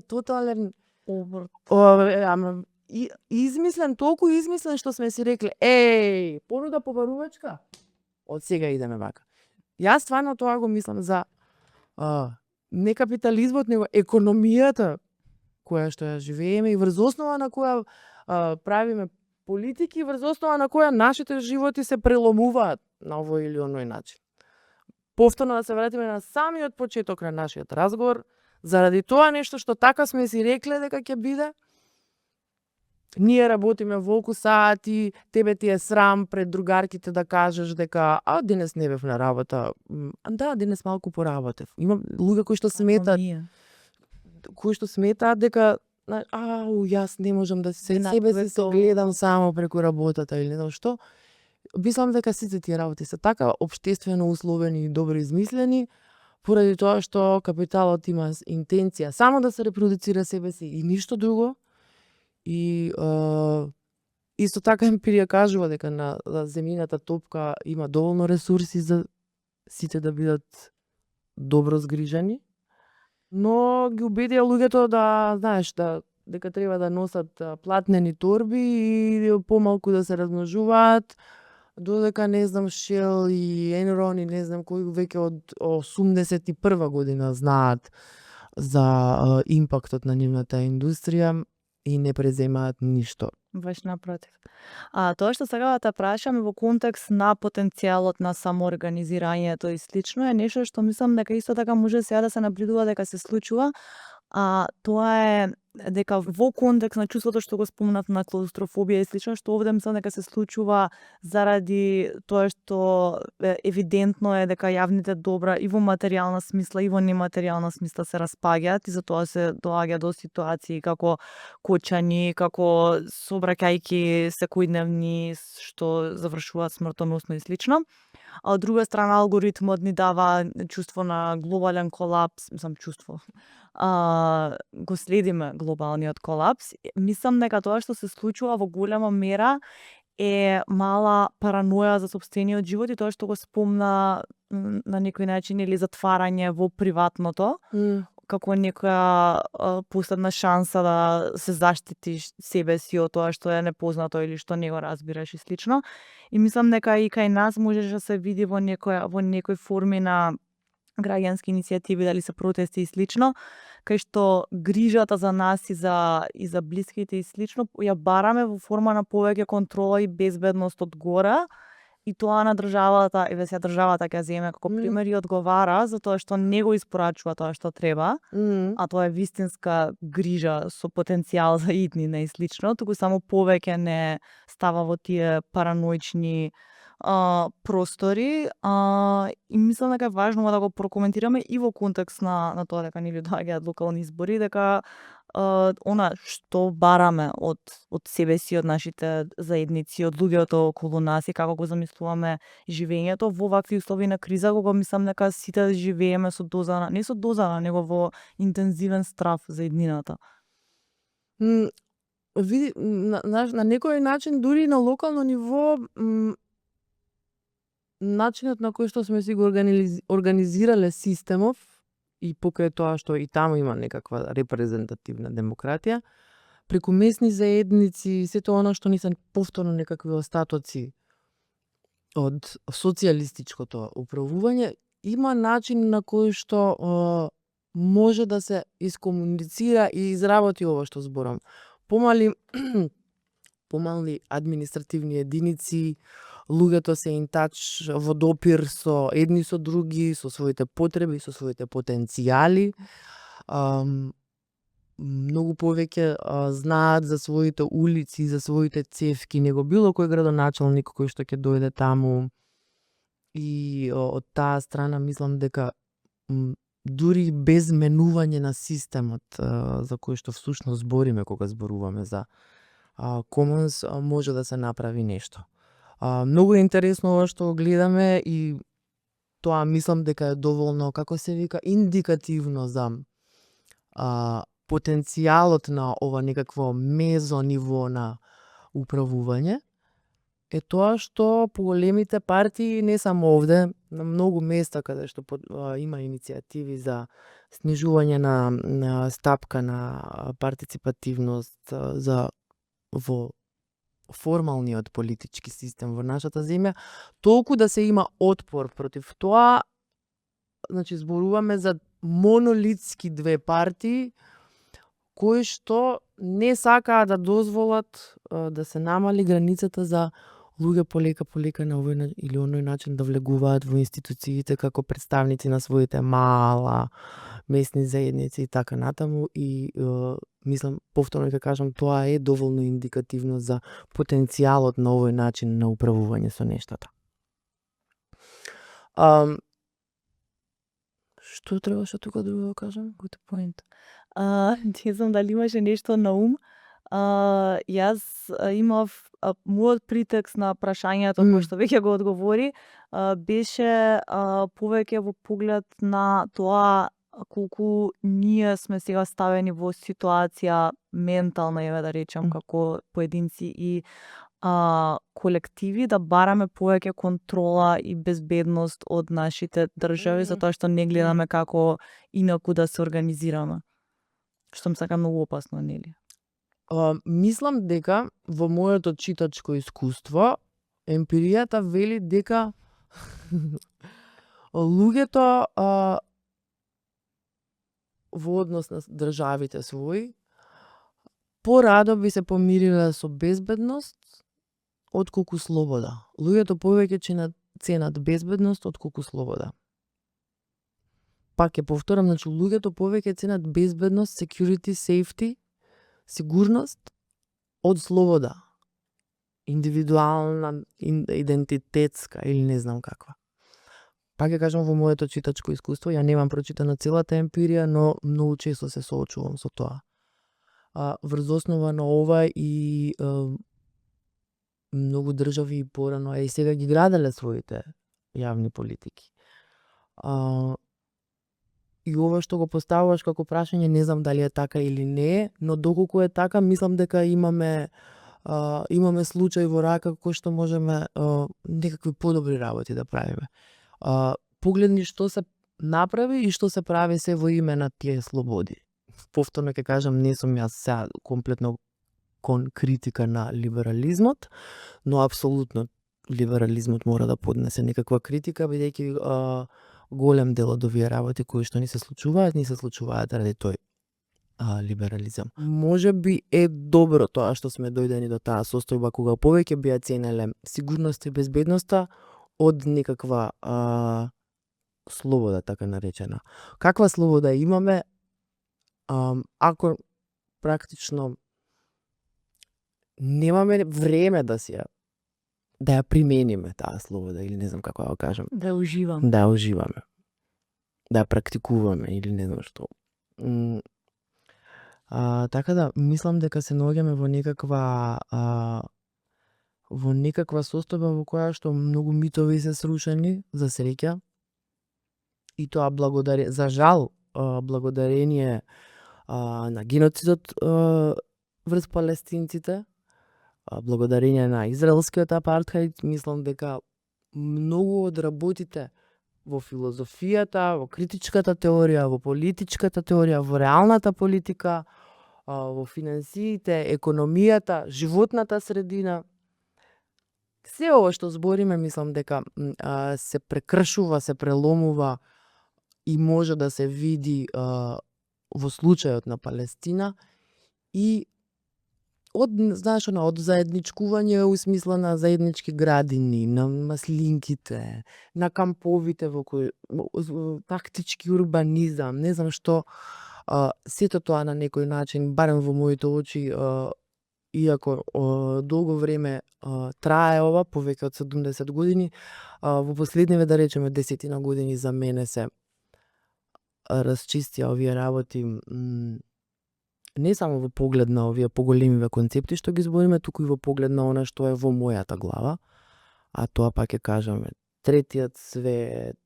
тотален измислен, толку измислен што сме си рекли, понуда побарувачка, од сега идеме вака. Јас стварно тоа го мислам за не капитализмот, него економијата која што ја живееме и врз основа на која правиме политики, врз основа на која нашите животи се преломуваат на овој или оној начин. Повторно да се вратиме на самиот почеток на нашиот разговор, заради тоа нешто што така сме си рекле дека ќе биде. Ние работиме волку сати, тебе ти е срам пред другарките да кажеш дека денес не бев на работа. Да, денес малку поработев. Има луѓе кои што сметаат дека јас не можам да себе се гледам само преку работата или не знам што. Мислам дека сите тие работи се така општествено условени и добро измислени, поради тоа што капиталот има интенција само да се репродуцира себе си и ништо друго. И исто така емпирија кажува дека на земјината топка има доволно ресурси за сите да бидат добро згрижани, но ги убедија луѓето да, знаеш, дека треба да носат платнени торби и помалку да се размножуваат, додека не знам Shell и Enron и не знам кои веќе од 81 година знаат за импактот на нивната индустрија и не преземаат ништо.
Баш напротив. Тоа што сега да те прашаме во контекст на потенцијалот на самоорганизирањето и слично е нешто што мислам дека исто така може сега да се наблюдува дека се случува. Тоа е дека во контекст на чувството што го спомнав на клаустрофобија и слично, што овде мислам дека се случува заради тоа што евидентно е дека јавните добра и во материјална смисла и во нематеријална смисла се распаѓаат и затоа се доаѓа до ситуации како кочани, како сообраќајки секојдневни што завршуваат смртоносно и слично. а од друга страна алгоритмот ни дава чувство на глобален колапс, чувство. Го следиме глобалниот колапс. Мислам дека тоа што се случува во голема мера е мала параноја за сопствениот живот и тоа што го спомна на некој начин или затварање во приватното, како некоја последна шанса да се заштитиш себе си од тоа што е непознато или што не го разбираш и слично. И мислам дека и кај нас можеше да се види во некој форми на граѓански иницијативи, дали се протести и слично, кај што грижата за нас и за блиските и слично ја бараме во форма на повеќе контрола и безбедност од гора. И тоа на државата, еве сега државата ќе земе како пример и одговара за тоа што не го испорачува тоа што треба, а тоа е вистинска грижа со потенцијал за иднина и слично, туку само повеќе не става во тие параноични простори, и мислам дека е важно да го прокоментираме и во контекст на тоа дека нели доаѓаат локални избори, дека она што бараме од себе си, од нашите заедници, од луѓето околу нас и како го замислуваме живењето во вакви услови на криза, кога мислам дека сите живееме со доза, не со доза, него во интензивен страв за иднината.
Види, на некој начин, дури на локално ниво, начинот на кој што сме си го организирале системов и покрај тоа што и таму има некаква репрезентативна демократија, преку месни заедници, сето она што ни се повторно некакви остатоци од социјалистичкото управување, има начин на кој што може да се искомуницира и изработи ова што зборам. Помални административни единици, луѓето се интач во допир со едни со други, со своите потреби, со своите потенцијали. Многу повеќе знаат за своите улици, за своите цевки, него било кој градоначалник кој што ќе дојде таму. И од таа страна мислам дека дури без менување на системот за кој што всушност збориме кога зборуваме за Commons, може да се направи нешто. Многу е интересно ова што гледаме и тоа мислам дека е доволно, како се вика, индикативно за потенцијалот на ова некакво мезо ниво на управување, е тоа што поголемите партии, не само овде, на многу места каде што има иницијативи за снижување на стапка на партиципативност во формалниот политички систем во нашата земја, толку да се има отпор против тоа, значи зборуваме за монолитски две партии кои што не сакаат да дозволат да се намали границата за луѓе полека на овој или оној начин да влегуваат во институциите како представници на своите мала месни заедници и така натаму, и мислам, повторно ќе кажам, тоа е доволно индикативно за потенцијалот на овој начин на управување со нештата. Што требаше тука друго да кажам?
Good point. Не знам дали имаше нешто на ум. Јас имав мојот претекст на прашањето кој што веќе го одговори, беше повеќе во поглед на тоа колку ние сме сега ставени во ситуација ментална, еве да речам, како поединци и колективи, да бараме повеќе контрола и безбедност од нашите држави, затоа што не гледаме како инаку да се организираме. Што ми сака многу опасно, нели?
Мислам дека во моето читачко искуство емпиријата вели дека луѓето во однос на државите своји порадо би се помириле со безбедност отколку слобода. Луѓето повеќе ценат безбедност отколку слобода. Пак ќе повторам, значи луѓето повеќе ценат безбедност, security, safety, сигурност од слобода. Индивидуална, идентитетска или не знам каква. Пак ќе кажам, во моето читачко искуство, ја немам прочитано целата емпирија, но многу често се соочувам со тоа. Врз основа на ова и многу држави порано, и сега ги граделе своите јавни политики. И ова што го поставуваш како прашање, не знам дали е така или не, но доколку е така, мислам дека имаме случај во рака кој што можеме некакви подобри работи да правиме. Погледни што се направи и што се прави се во име на тие слободи. Повторно ќе кажам, не сум јас сега комплетно кон критика на либерализмот, но апсолутно либерализмот мора да поднесе некаква критика, бидејќи голем дел од овие работи кои што ни се случуваат ради тој либерализам. Може би е добро тоа што сме дојдени до таа состојба кога повеќе би ја ценеле сигурноста и безбедноста од некаква слобода, така наречена. Каква слобода имаме ако практично немаме време да ја примениме таа слобода, или не знам како да го кажам.
Да уживам.
Да уживаме. Да ја практикуваме или не знам што. Така да, мислам дека се наоѓаме во некаква состојба во која што многу митови се срушени, за среќа. И тоа за жал, благодарение на геноцидот врз палестинците, благодарение на израелскиот апартхаид, мислам дека многу од работите во филозофијата, во критичката теорија, во политичката теорија, во реалната политика, во финансиите, економијата, животната средина, се ова што збориме, мислам дека се прекршува, се преломува и може да се види во случајот на Палестина и од заедничкување у смисла на заеднички градини, на маслинките, на камповите во кои тактички урбанизам, не знам што, сето тоа на некој начин, барем во моите очи, иако долго време трае ова, повеќе од 70 години, во последниве, да речеме, 10 години за мене се расчистија овие работи, не само во поглед на овие поголемиве концепти што ги збориме, туку и во поглед на она што е во мојата глава, а тоа пак ќе кажаме третиот свет,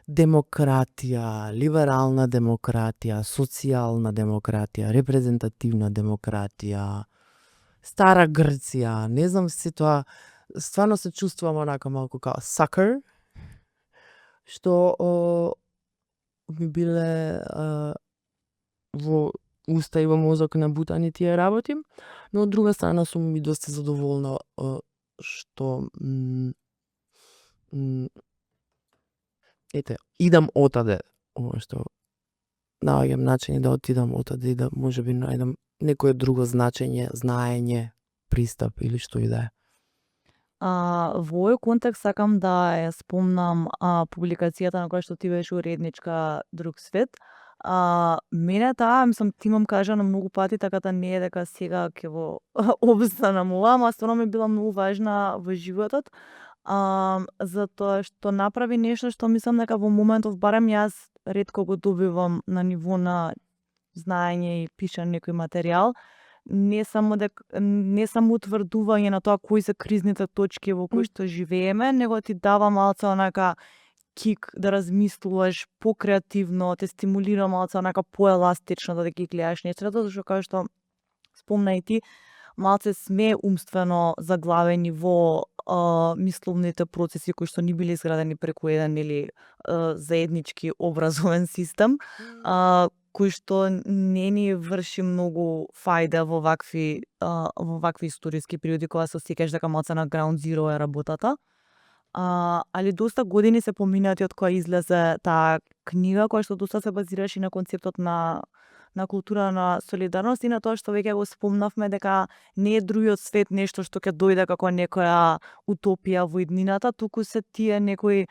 демократија, либерална демократија, социјална демократија, репрезентативна демократија, Стара Грција, не знам се тоа, стварно се чувствувам онака малку као sucker, што ми биле во уста и во мозок набутани тие работи, но од друга страна сум и доста задоволна што ете, идам отаде, ова што наоѓам начини да отидам отаде и да можеби најдам некое друго значење, знаење, пристап или што и да е.
Во овој контекст сакам да ја спомнам публикацијата на која што ти беше уредничка Друг свет. Мене таа, мислам, ти имам кажано многу пати, така да не е дека сега ќе во обстанам ова, ама стварно ми била многу важна во животот, затоа што направи нешто што мислам дека во моментов, барем јас ретко го добивам на ниво на знаење и пишан некој материјал, не само утврдување на тоа кои се кризните точки во кои што живееме, него ти дава малце онака кик да размислуваш покреативно, те стимулира малце онака поеластично да ги гледаш нешто, зашто како што спомна и ти, малце сме умствено заглавени во мисловните процеси кои што ни биле изградени преку еден или заеднички образовен систем, кој што не ни врши многу фајда во вакви историски периоди кога се осеќаш дека малце на ground zero е работата. Али доста години се поминати од кога излезе таа книга, која што доста се базираше на концептот на култура на солидарност и на тоа што веќе го спомнавме дека не е другиот свет нешто што ќе дојде како некоја утопија во иднината, туку се тие некои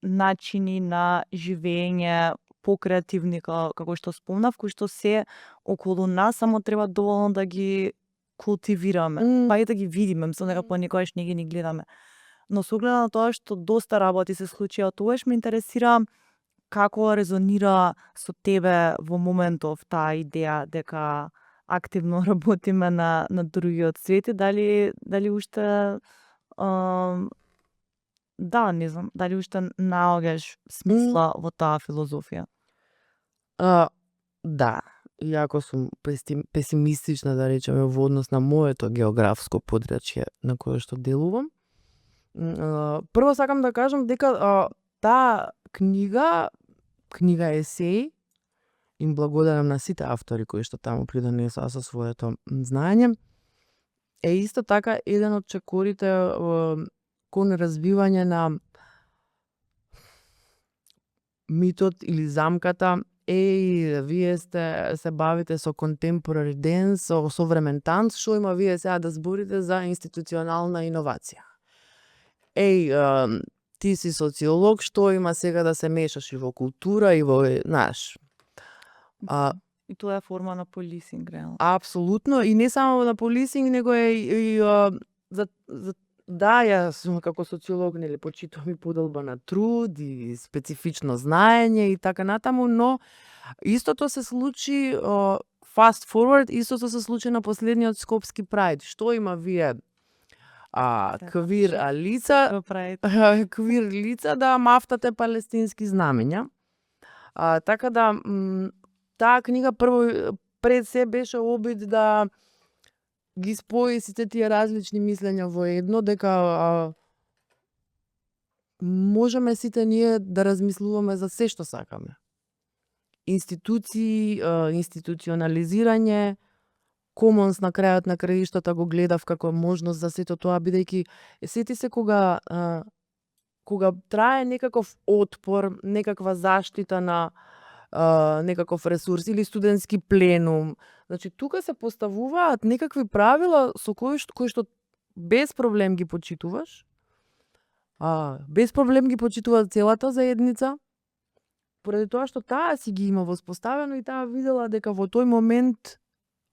начини на живење покреативни, како што спомнав, кои што се околу нас, само треба доволно да ги култивираме, па и да ги видиме, мислам дека понекогаш не ги гледаме. Но со оглед на тоа што доста работи се случија тогаш, ме интересира како резонира со тебе во моментов таа идеја дека активно работиме на другиот свет и дали уште Да, не знам, дали уште наоѓаш смисла во таа филозофија?
Да, иако сум песимистична, да речеме, во однос на моето географско подрачје на кое што делувам. Прво сакам да кажам дека таа книга есеи, им благодарам на сите автори кои што таму придонесоа со своето знаење, е исто така еден од чекорите кон разбивање на митот или замката вие се бавите со contemporary dance, со современ танц, што има вие сега да зборите за институционална иновација. Ти си социолог, што има сега да се мешаш и во култура и во, знаеш.
И тоа е форма на полисинг, реално.
Апсолутно, и не само на полисинг, него е и да, јас како социолог нели почитувам и подолба на труд и специфично знаење и така натаму, но истото се случи fast forward, истото се случи на последниот Скопски прајд. Што има вие квир лица, квир лица да мафтате палестински знамења. Така да таа книга прво пред се беше обид да ги спои сите тие различни мислења во едно, дека можеме сите ние да размислуваме за се што сакаме. Институции, институционализирање, Commons на крајот на краиштата го гледав како можност за сето тоа, бидејќи сети се кога трае некаков отпор, некаква заштита на некаков ресурс или студентски пленум. Значи, тука се поставуваат некакви правила со кои што без проблем ги почитуваш. Без проблем ги почитува целата заедница, поради тоа што таа си ги има воспоставено и таа видела дека во тој момент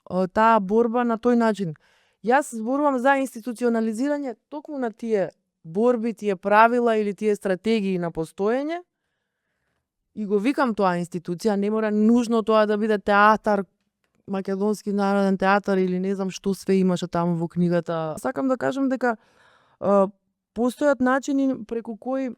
таа борба на тој начин. Јас зборувам за институционализирање токму на тие борби, тие правила или тие стратегии на постоење, и го викам тоа институција, не мора нужно тоа да биде театар, Македонски народен театар или не знам што све имаше таму во книгата. Сакам да кажам дека постојат начини преку кои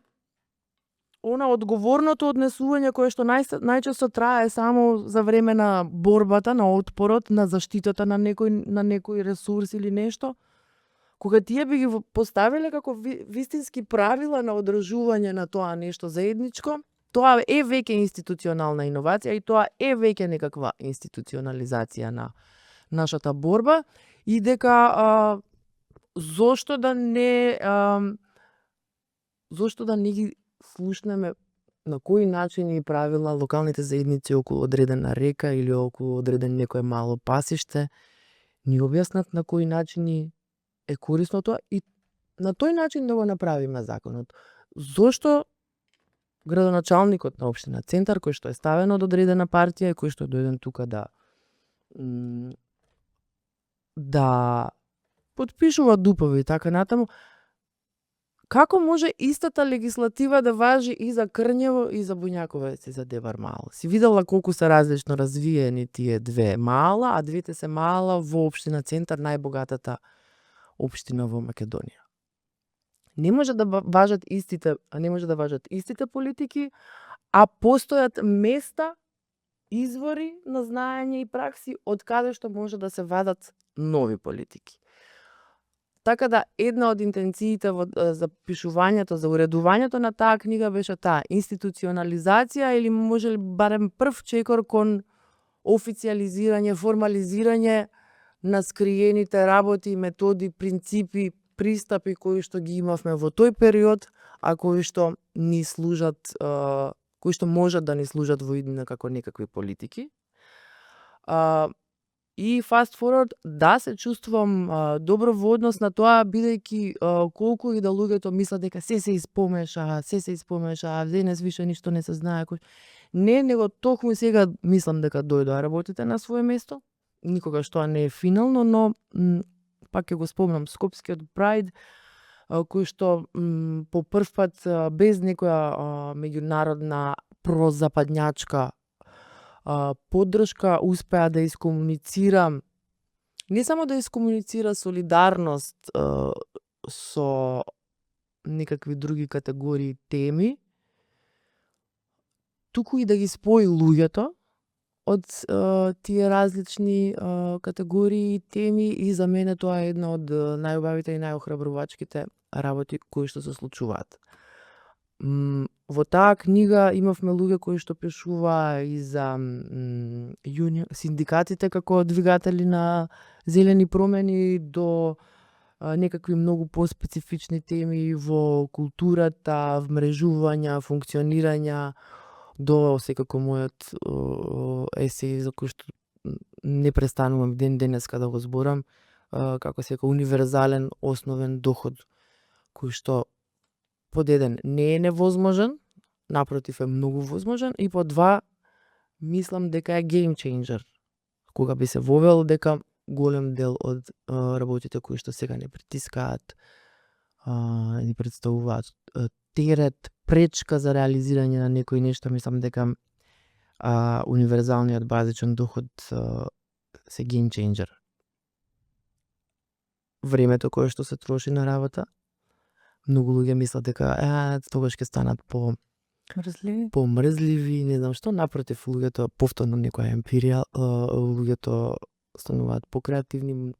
она одговорното однесување кое што најчесто трае само за време на борбата, на отпорот, на заштитата на некој ресурс или нешто, кога тие би ги поставиле како вистински правила на одржување на тоа нешто заедничко, тоа е веќе институционална иновација и тоа е веќе некаква институционализација на нашата борба, и дека зошто да не ги слушнеме на кои начини и правила локалните заедници околу одредена река или околу одреден некое мало пасиште ни објаснат на кои начини е корисно тоа и на тој начин да го направиме законот. Зошто градоначалникот на општина Центар, кој што е ставен од одредена партија и кој што е дојден тука да потпишува дупови и така натаму, како може истата легислатива да важи и за Крњево и за Буњаковец и за Девар мало? Си видела колку се различно развиени тие две мала, а двете се мала во општина Центар, најбогатата општина во Македонија. Не може да важат истите политики, а постојат места, извори на знаење и пракси од каде што може да се вадат нови политики. Така да, една од интенциите за пишувањето, за уредувањето на таа книга беше таа институционализација или може ли барем прв чекор кон официализирање, формализирање на скриените работи, методи, принципи, пристапи кои што ги имавме во тој период, а кои што ни служат, кои што можат да ни служат во иднина како некакви политики. И fast forward, да, се чувствувам добро во однос на тоа, бидејќи колку и да луѓето мислат дека се испомеша, денес више ништо не се знае. Не, него токму сега мислам дека дојдоа работите на свое место. Никогаш тоа не е финално, но пак ќе го спомнам Скопскиот прајд, кој што по прв пат без некоја меѓународна прозападњачка поддршка успеа да искомуницира, не само да искомуницира солидарност со некакви други категории теми, туку и да ги спои луѓето од тие различни категории и теми, и за мене тоа е една од најубавите и најохрабрувачките работи кои што се случуваат. Во таа книга имавме луѓе кои што пишуваа и за синдикатите како двигатели на зелени промени до некакви многу поспецифични теми во културата, вмрежувања, функционирања, до секако мојот есеј за кој што не престанувам ден денеска да го зборам, како се универзален основен доход, кој што под еден не е невозможен, напротив е многу возможен, и под два мислам дека е game changer. Кога би се вовел, дека голем дел од работите кои што сега не притискаат, ни представуваат терет, пречка за реализирање на некои нешта, мислам дека универзалниот базичен доход се game changer. Времето кое што се троши на работа, многу луѓе мислат дека тогаш ќе станат помрзливи, не знам што, напротив, луѓето, повторно некоја емпирија, луѓето стануваат покреативни,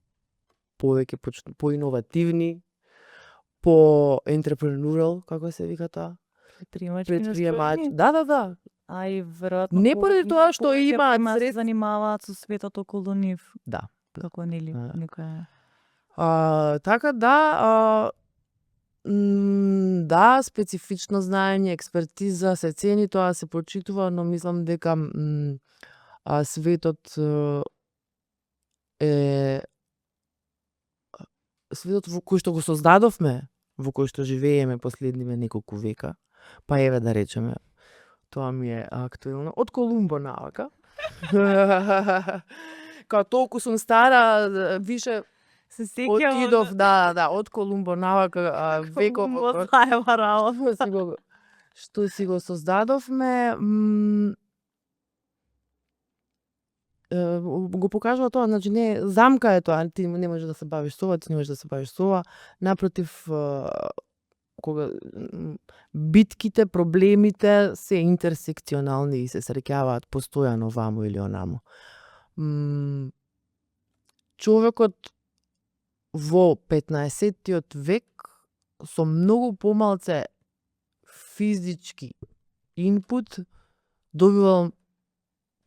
повеќе поиновативни, по-entrepreneurial, како се вика тоа? Предприемачи. Да.
А и веројатно
Не поради тоа што имаат
се занимаваат со светот околу нив.
Да.
Како нели некоја.
Така да, да, специфично знаење, експертиза се цени, тоа се почитува, но мислам дека светот е светот во кој што го создадовме, во кој што живееме последниве неколку века, па еве да речеме, тоа ми е актуелно, од Колумбо навака. Као толку сум стара, више
се сеќавам.
отидов, да, од Колумбо навака, веков што си го создадовме, го покажува тоа, значи не замка е тоа, ти не можеш да се бавиш со ова, ти не можеш да се бавиш со ова, напротив, кога битките, проблемите се интерсекционални и се среќаваат постојано ваму или онаму. Човекот во 15-тиот век со многу помалце физички инпут добивал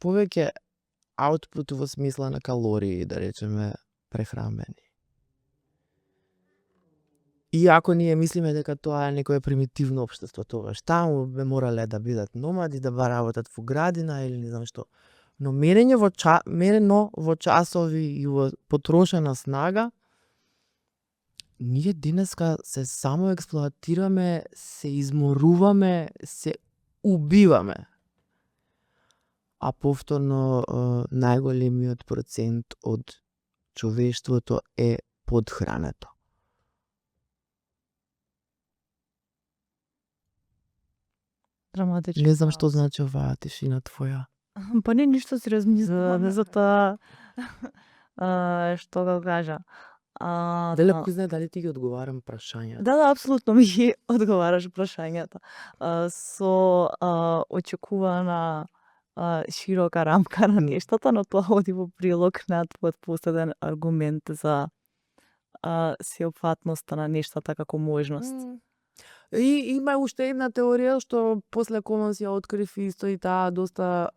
повеќе аутпут во смисла на калории, да речеме, прехранбени. Иако ние мислиме дека тоа е некое примитивно општество, тогаш таму бе морале да бидат номади, да работат во градина или не знам што. Но мерено во часови и во потрошена снага, ние денеска се само експлоатираме, се изморуваме, се убиваме. А повторно најголемиот процент од човештвото е подхрането.
Драматично.
Не знам што значи оваа тишина твоја.
Па не ништо си размислувам за тоа што го кажа.
Дали кој знае дали ти ги одговарам прашањата?
Да, апсолутно ми ги одговараш прашањата. Со очекувана широка рамка на нештата, но тоа оди во прилог на твојот последен аргумент за сеопфатноста на нештата како можност.
И има уште една теорија што после Колонс ја открив исто и таа доста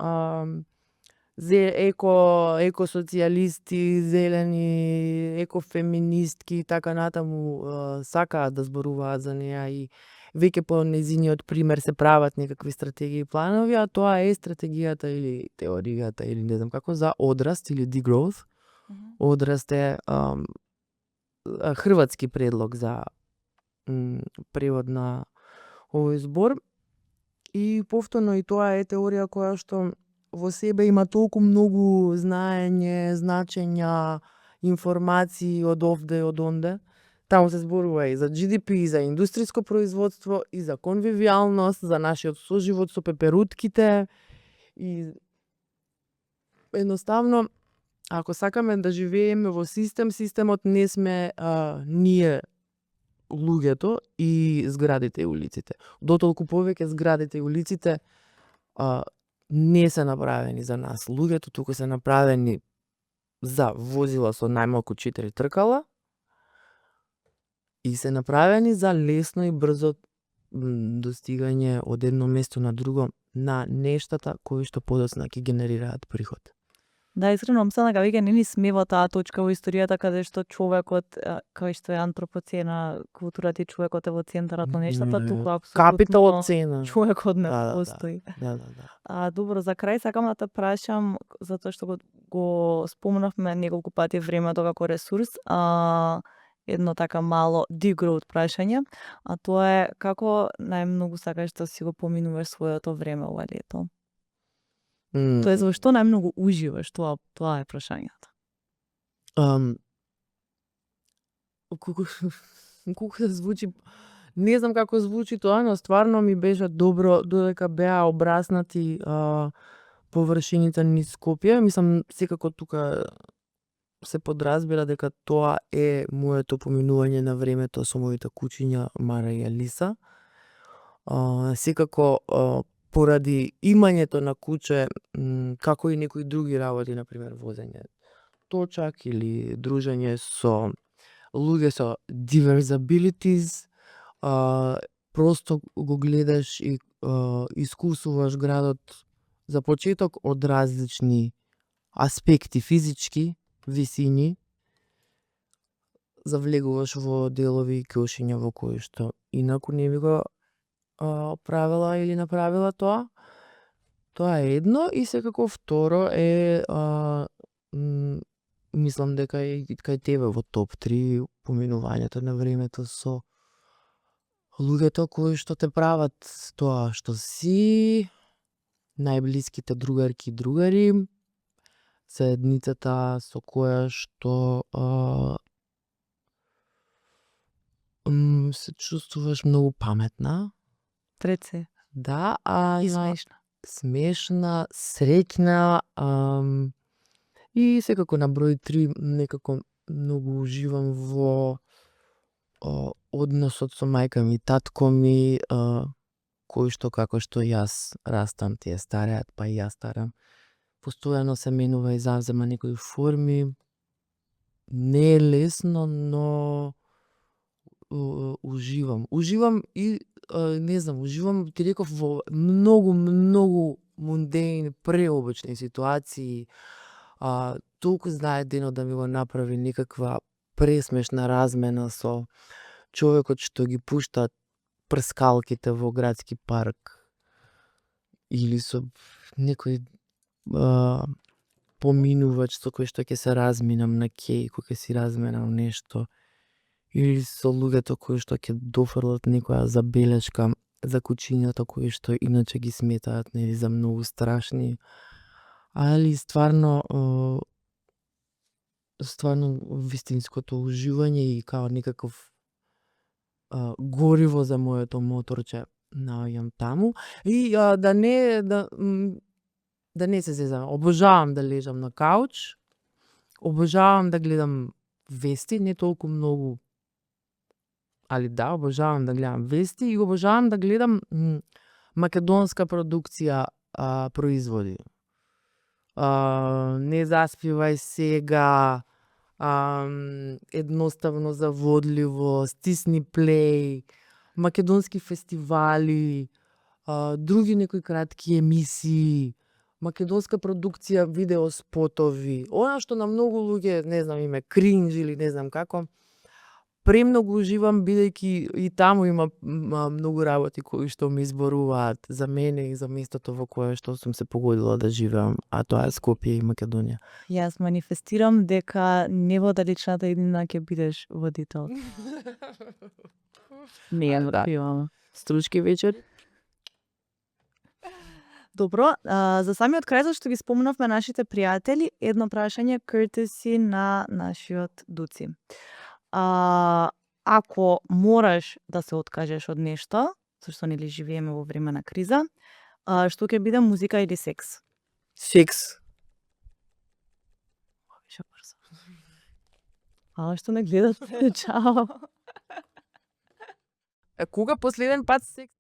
екосоцијалисти, зелени, екофеминистки и така натаму сакаат да зборуваат за неа и веќе по незиниот пример се прават некакви стратегии и планови, а тоа е стратегијата или теоријата или не знам како за одраст или degrowth. Одраст е хрватски предлог за превод на овој збор. И повторно и тоа е теорија која што во себе има толку многу знаење, значења, информации од овде и од онде. Таму се зборува и за GDP, и за индустриско производство, и за конвивијалност, за нашиот соживот со пеперутките. И едноставно, ако сакаме да живееме во систем, системот не сме ние луѓето и зградите и улиците. Дотолку повеќе зградите и улиците не се направени за нас луѓето, туку се направени за возила со најмалку 4 тркала и се направени за лесно и брзо достигање од едно место на друго на нештата кои што подоцна ќе генерираат приход.
Да, искрено мислам дека веќе не ни смева таа точка во историјата каде што човекот, кај што е антропоцена културата и човекот е во центарот на нештата, туку
Капиталот цена.
човекот не
Да.
постои.
Да.
Добро, за крај сакам да те прашам, затоа што го спомнавме неколку пати времето како ресурс, едно така мало deep growth прашање, а тоа е како најмногу сакаш да си го поминуваш своето време ова лето? Тоест, во што најмногу уживаш? Тоа е прашањето.
Колку се звучи, не знам како звучи тоа, но стварно ми беше добро додека беа обраснати површините низ Скопје. Мислам, секако тука се подразбира дека тоа е моето поминување на времето со моите кучиња Мара и Алиса. Секако поради имањето на куче, како и некои други работи, например возење точак или дружење со луѓе со diverse abilities, просто го гледаш и искусуваш градот за почеток од различни аспекти, физички, висини, завлегуваш во делови и кеушиња во кои што инаку не би го правила или направила тоа. Тоа е едно и секако второ е мислам дека е кај тебе во топ 3 поминувањето на времето со луѓето кои што те прават тоа што си, најблиските другарки и другари, заедницата со која што се чувствуваш многу паметна.
Треце.
Да,
И смешна.
Смешна, среќна, и секако на број 3 некако многу уживам во односот со мајка ми, татко ми, кој што како што јас растам, тие стареат, па и јас старам. Постојано се менува и завзема некои форми. Не е лесно, но уживам. Уживам и не знам, уживам, ти реков, во многу мундейни, преобични ситуации. Толку знае денот да ми го направи некаква пресмешна размена со човекот што ги пушта прскалките во градски парк или со некој поминувач со кој што ќе се разминам на кеј, кој ќе си разменам нешто, или со луѓето кои што ќе дофрлат некоја забелешка за кучињата кои што иначе ги сметаат нели за многу страшни. Али стварно вистинското уживање и као некаков гориво за моето моторче наоѓам таму. И да не се зезам, обожавам да лежам на кауч, обожавам да гледам вести, не толку многу, али да, обожавам да гледам вести и обожавам да гледам македонска продукција производи. Не заспивај сега, едноставно заводливо, стисни плей, македонски фестивали, други некои кратки емисии, македонска продукција, видео спотови, она што на многу луѓе, не знам, име кринж или не знам како. Премногу уживам бидејќи и таму има многу работи кои што ми изборуваат за мене и за местото во кое што сум се погодила да живеам, а тоа е Скопје и Македонија.
Јас манифестирам дека не во далечната иднина ќе бидеш водител. Не ја откривам.
Стручки вечер.
Добро, за самиот крај зашто ги спомнавме нашите пријатели, едно прашање courtesy на нашиот Дуци. Ако мораш да се откажеш од нешто, зашто нели живееме во време на криза, што ќе биде музика или секс?
Секс.
Беше брзо. Што не гледате? Чао.
Кога последен пат секс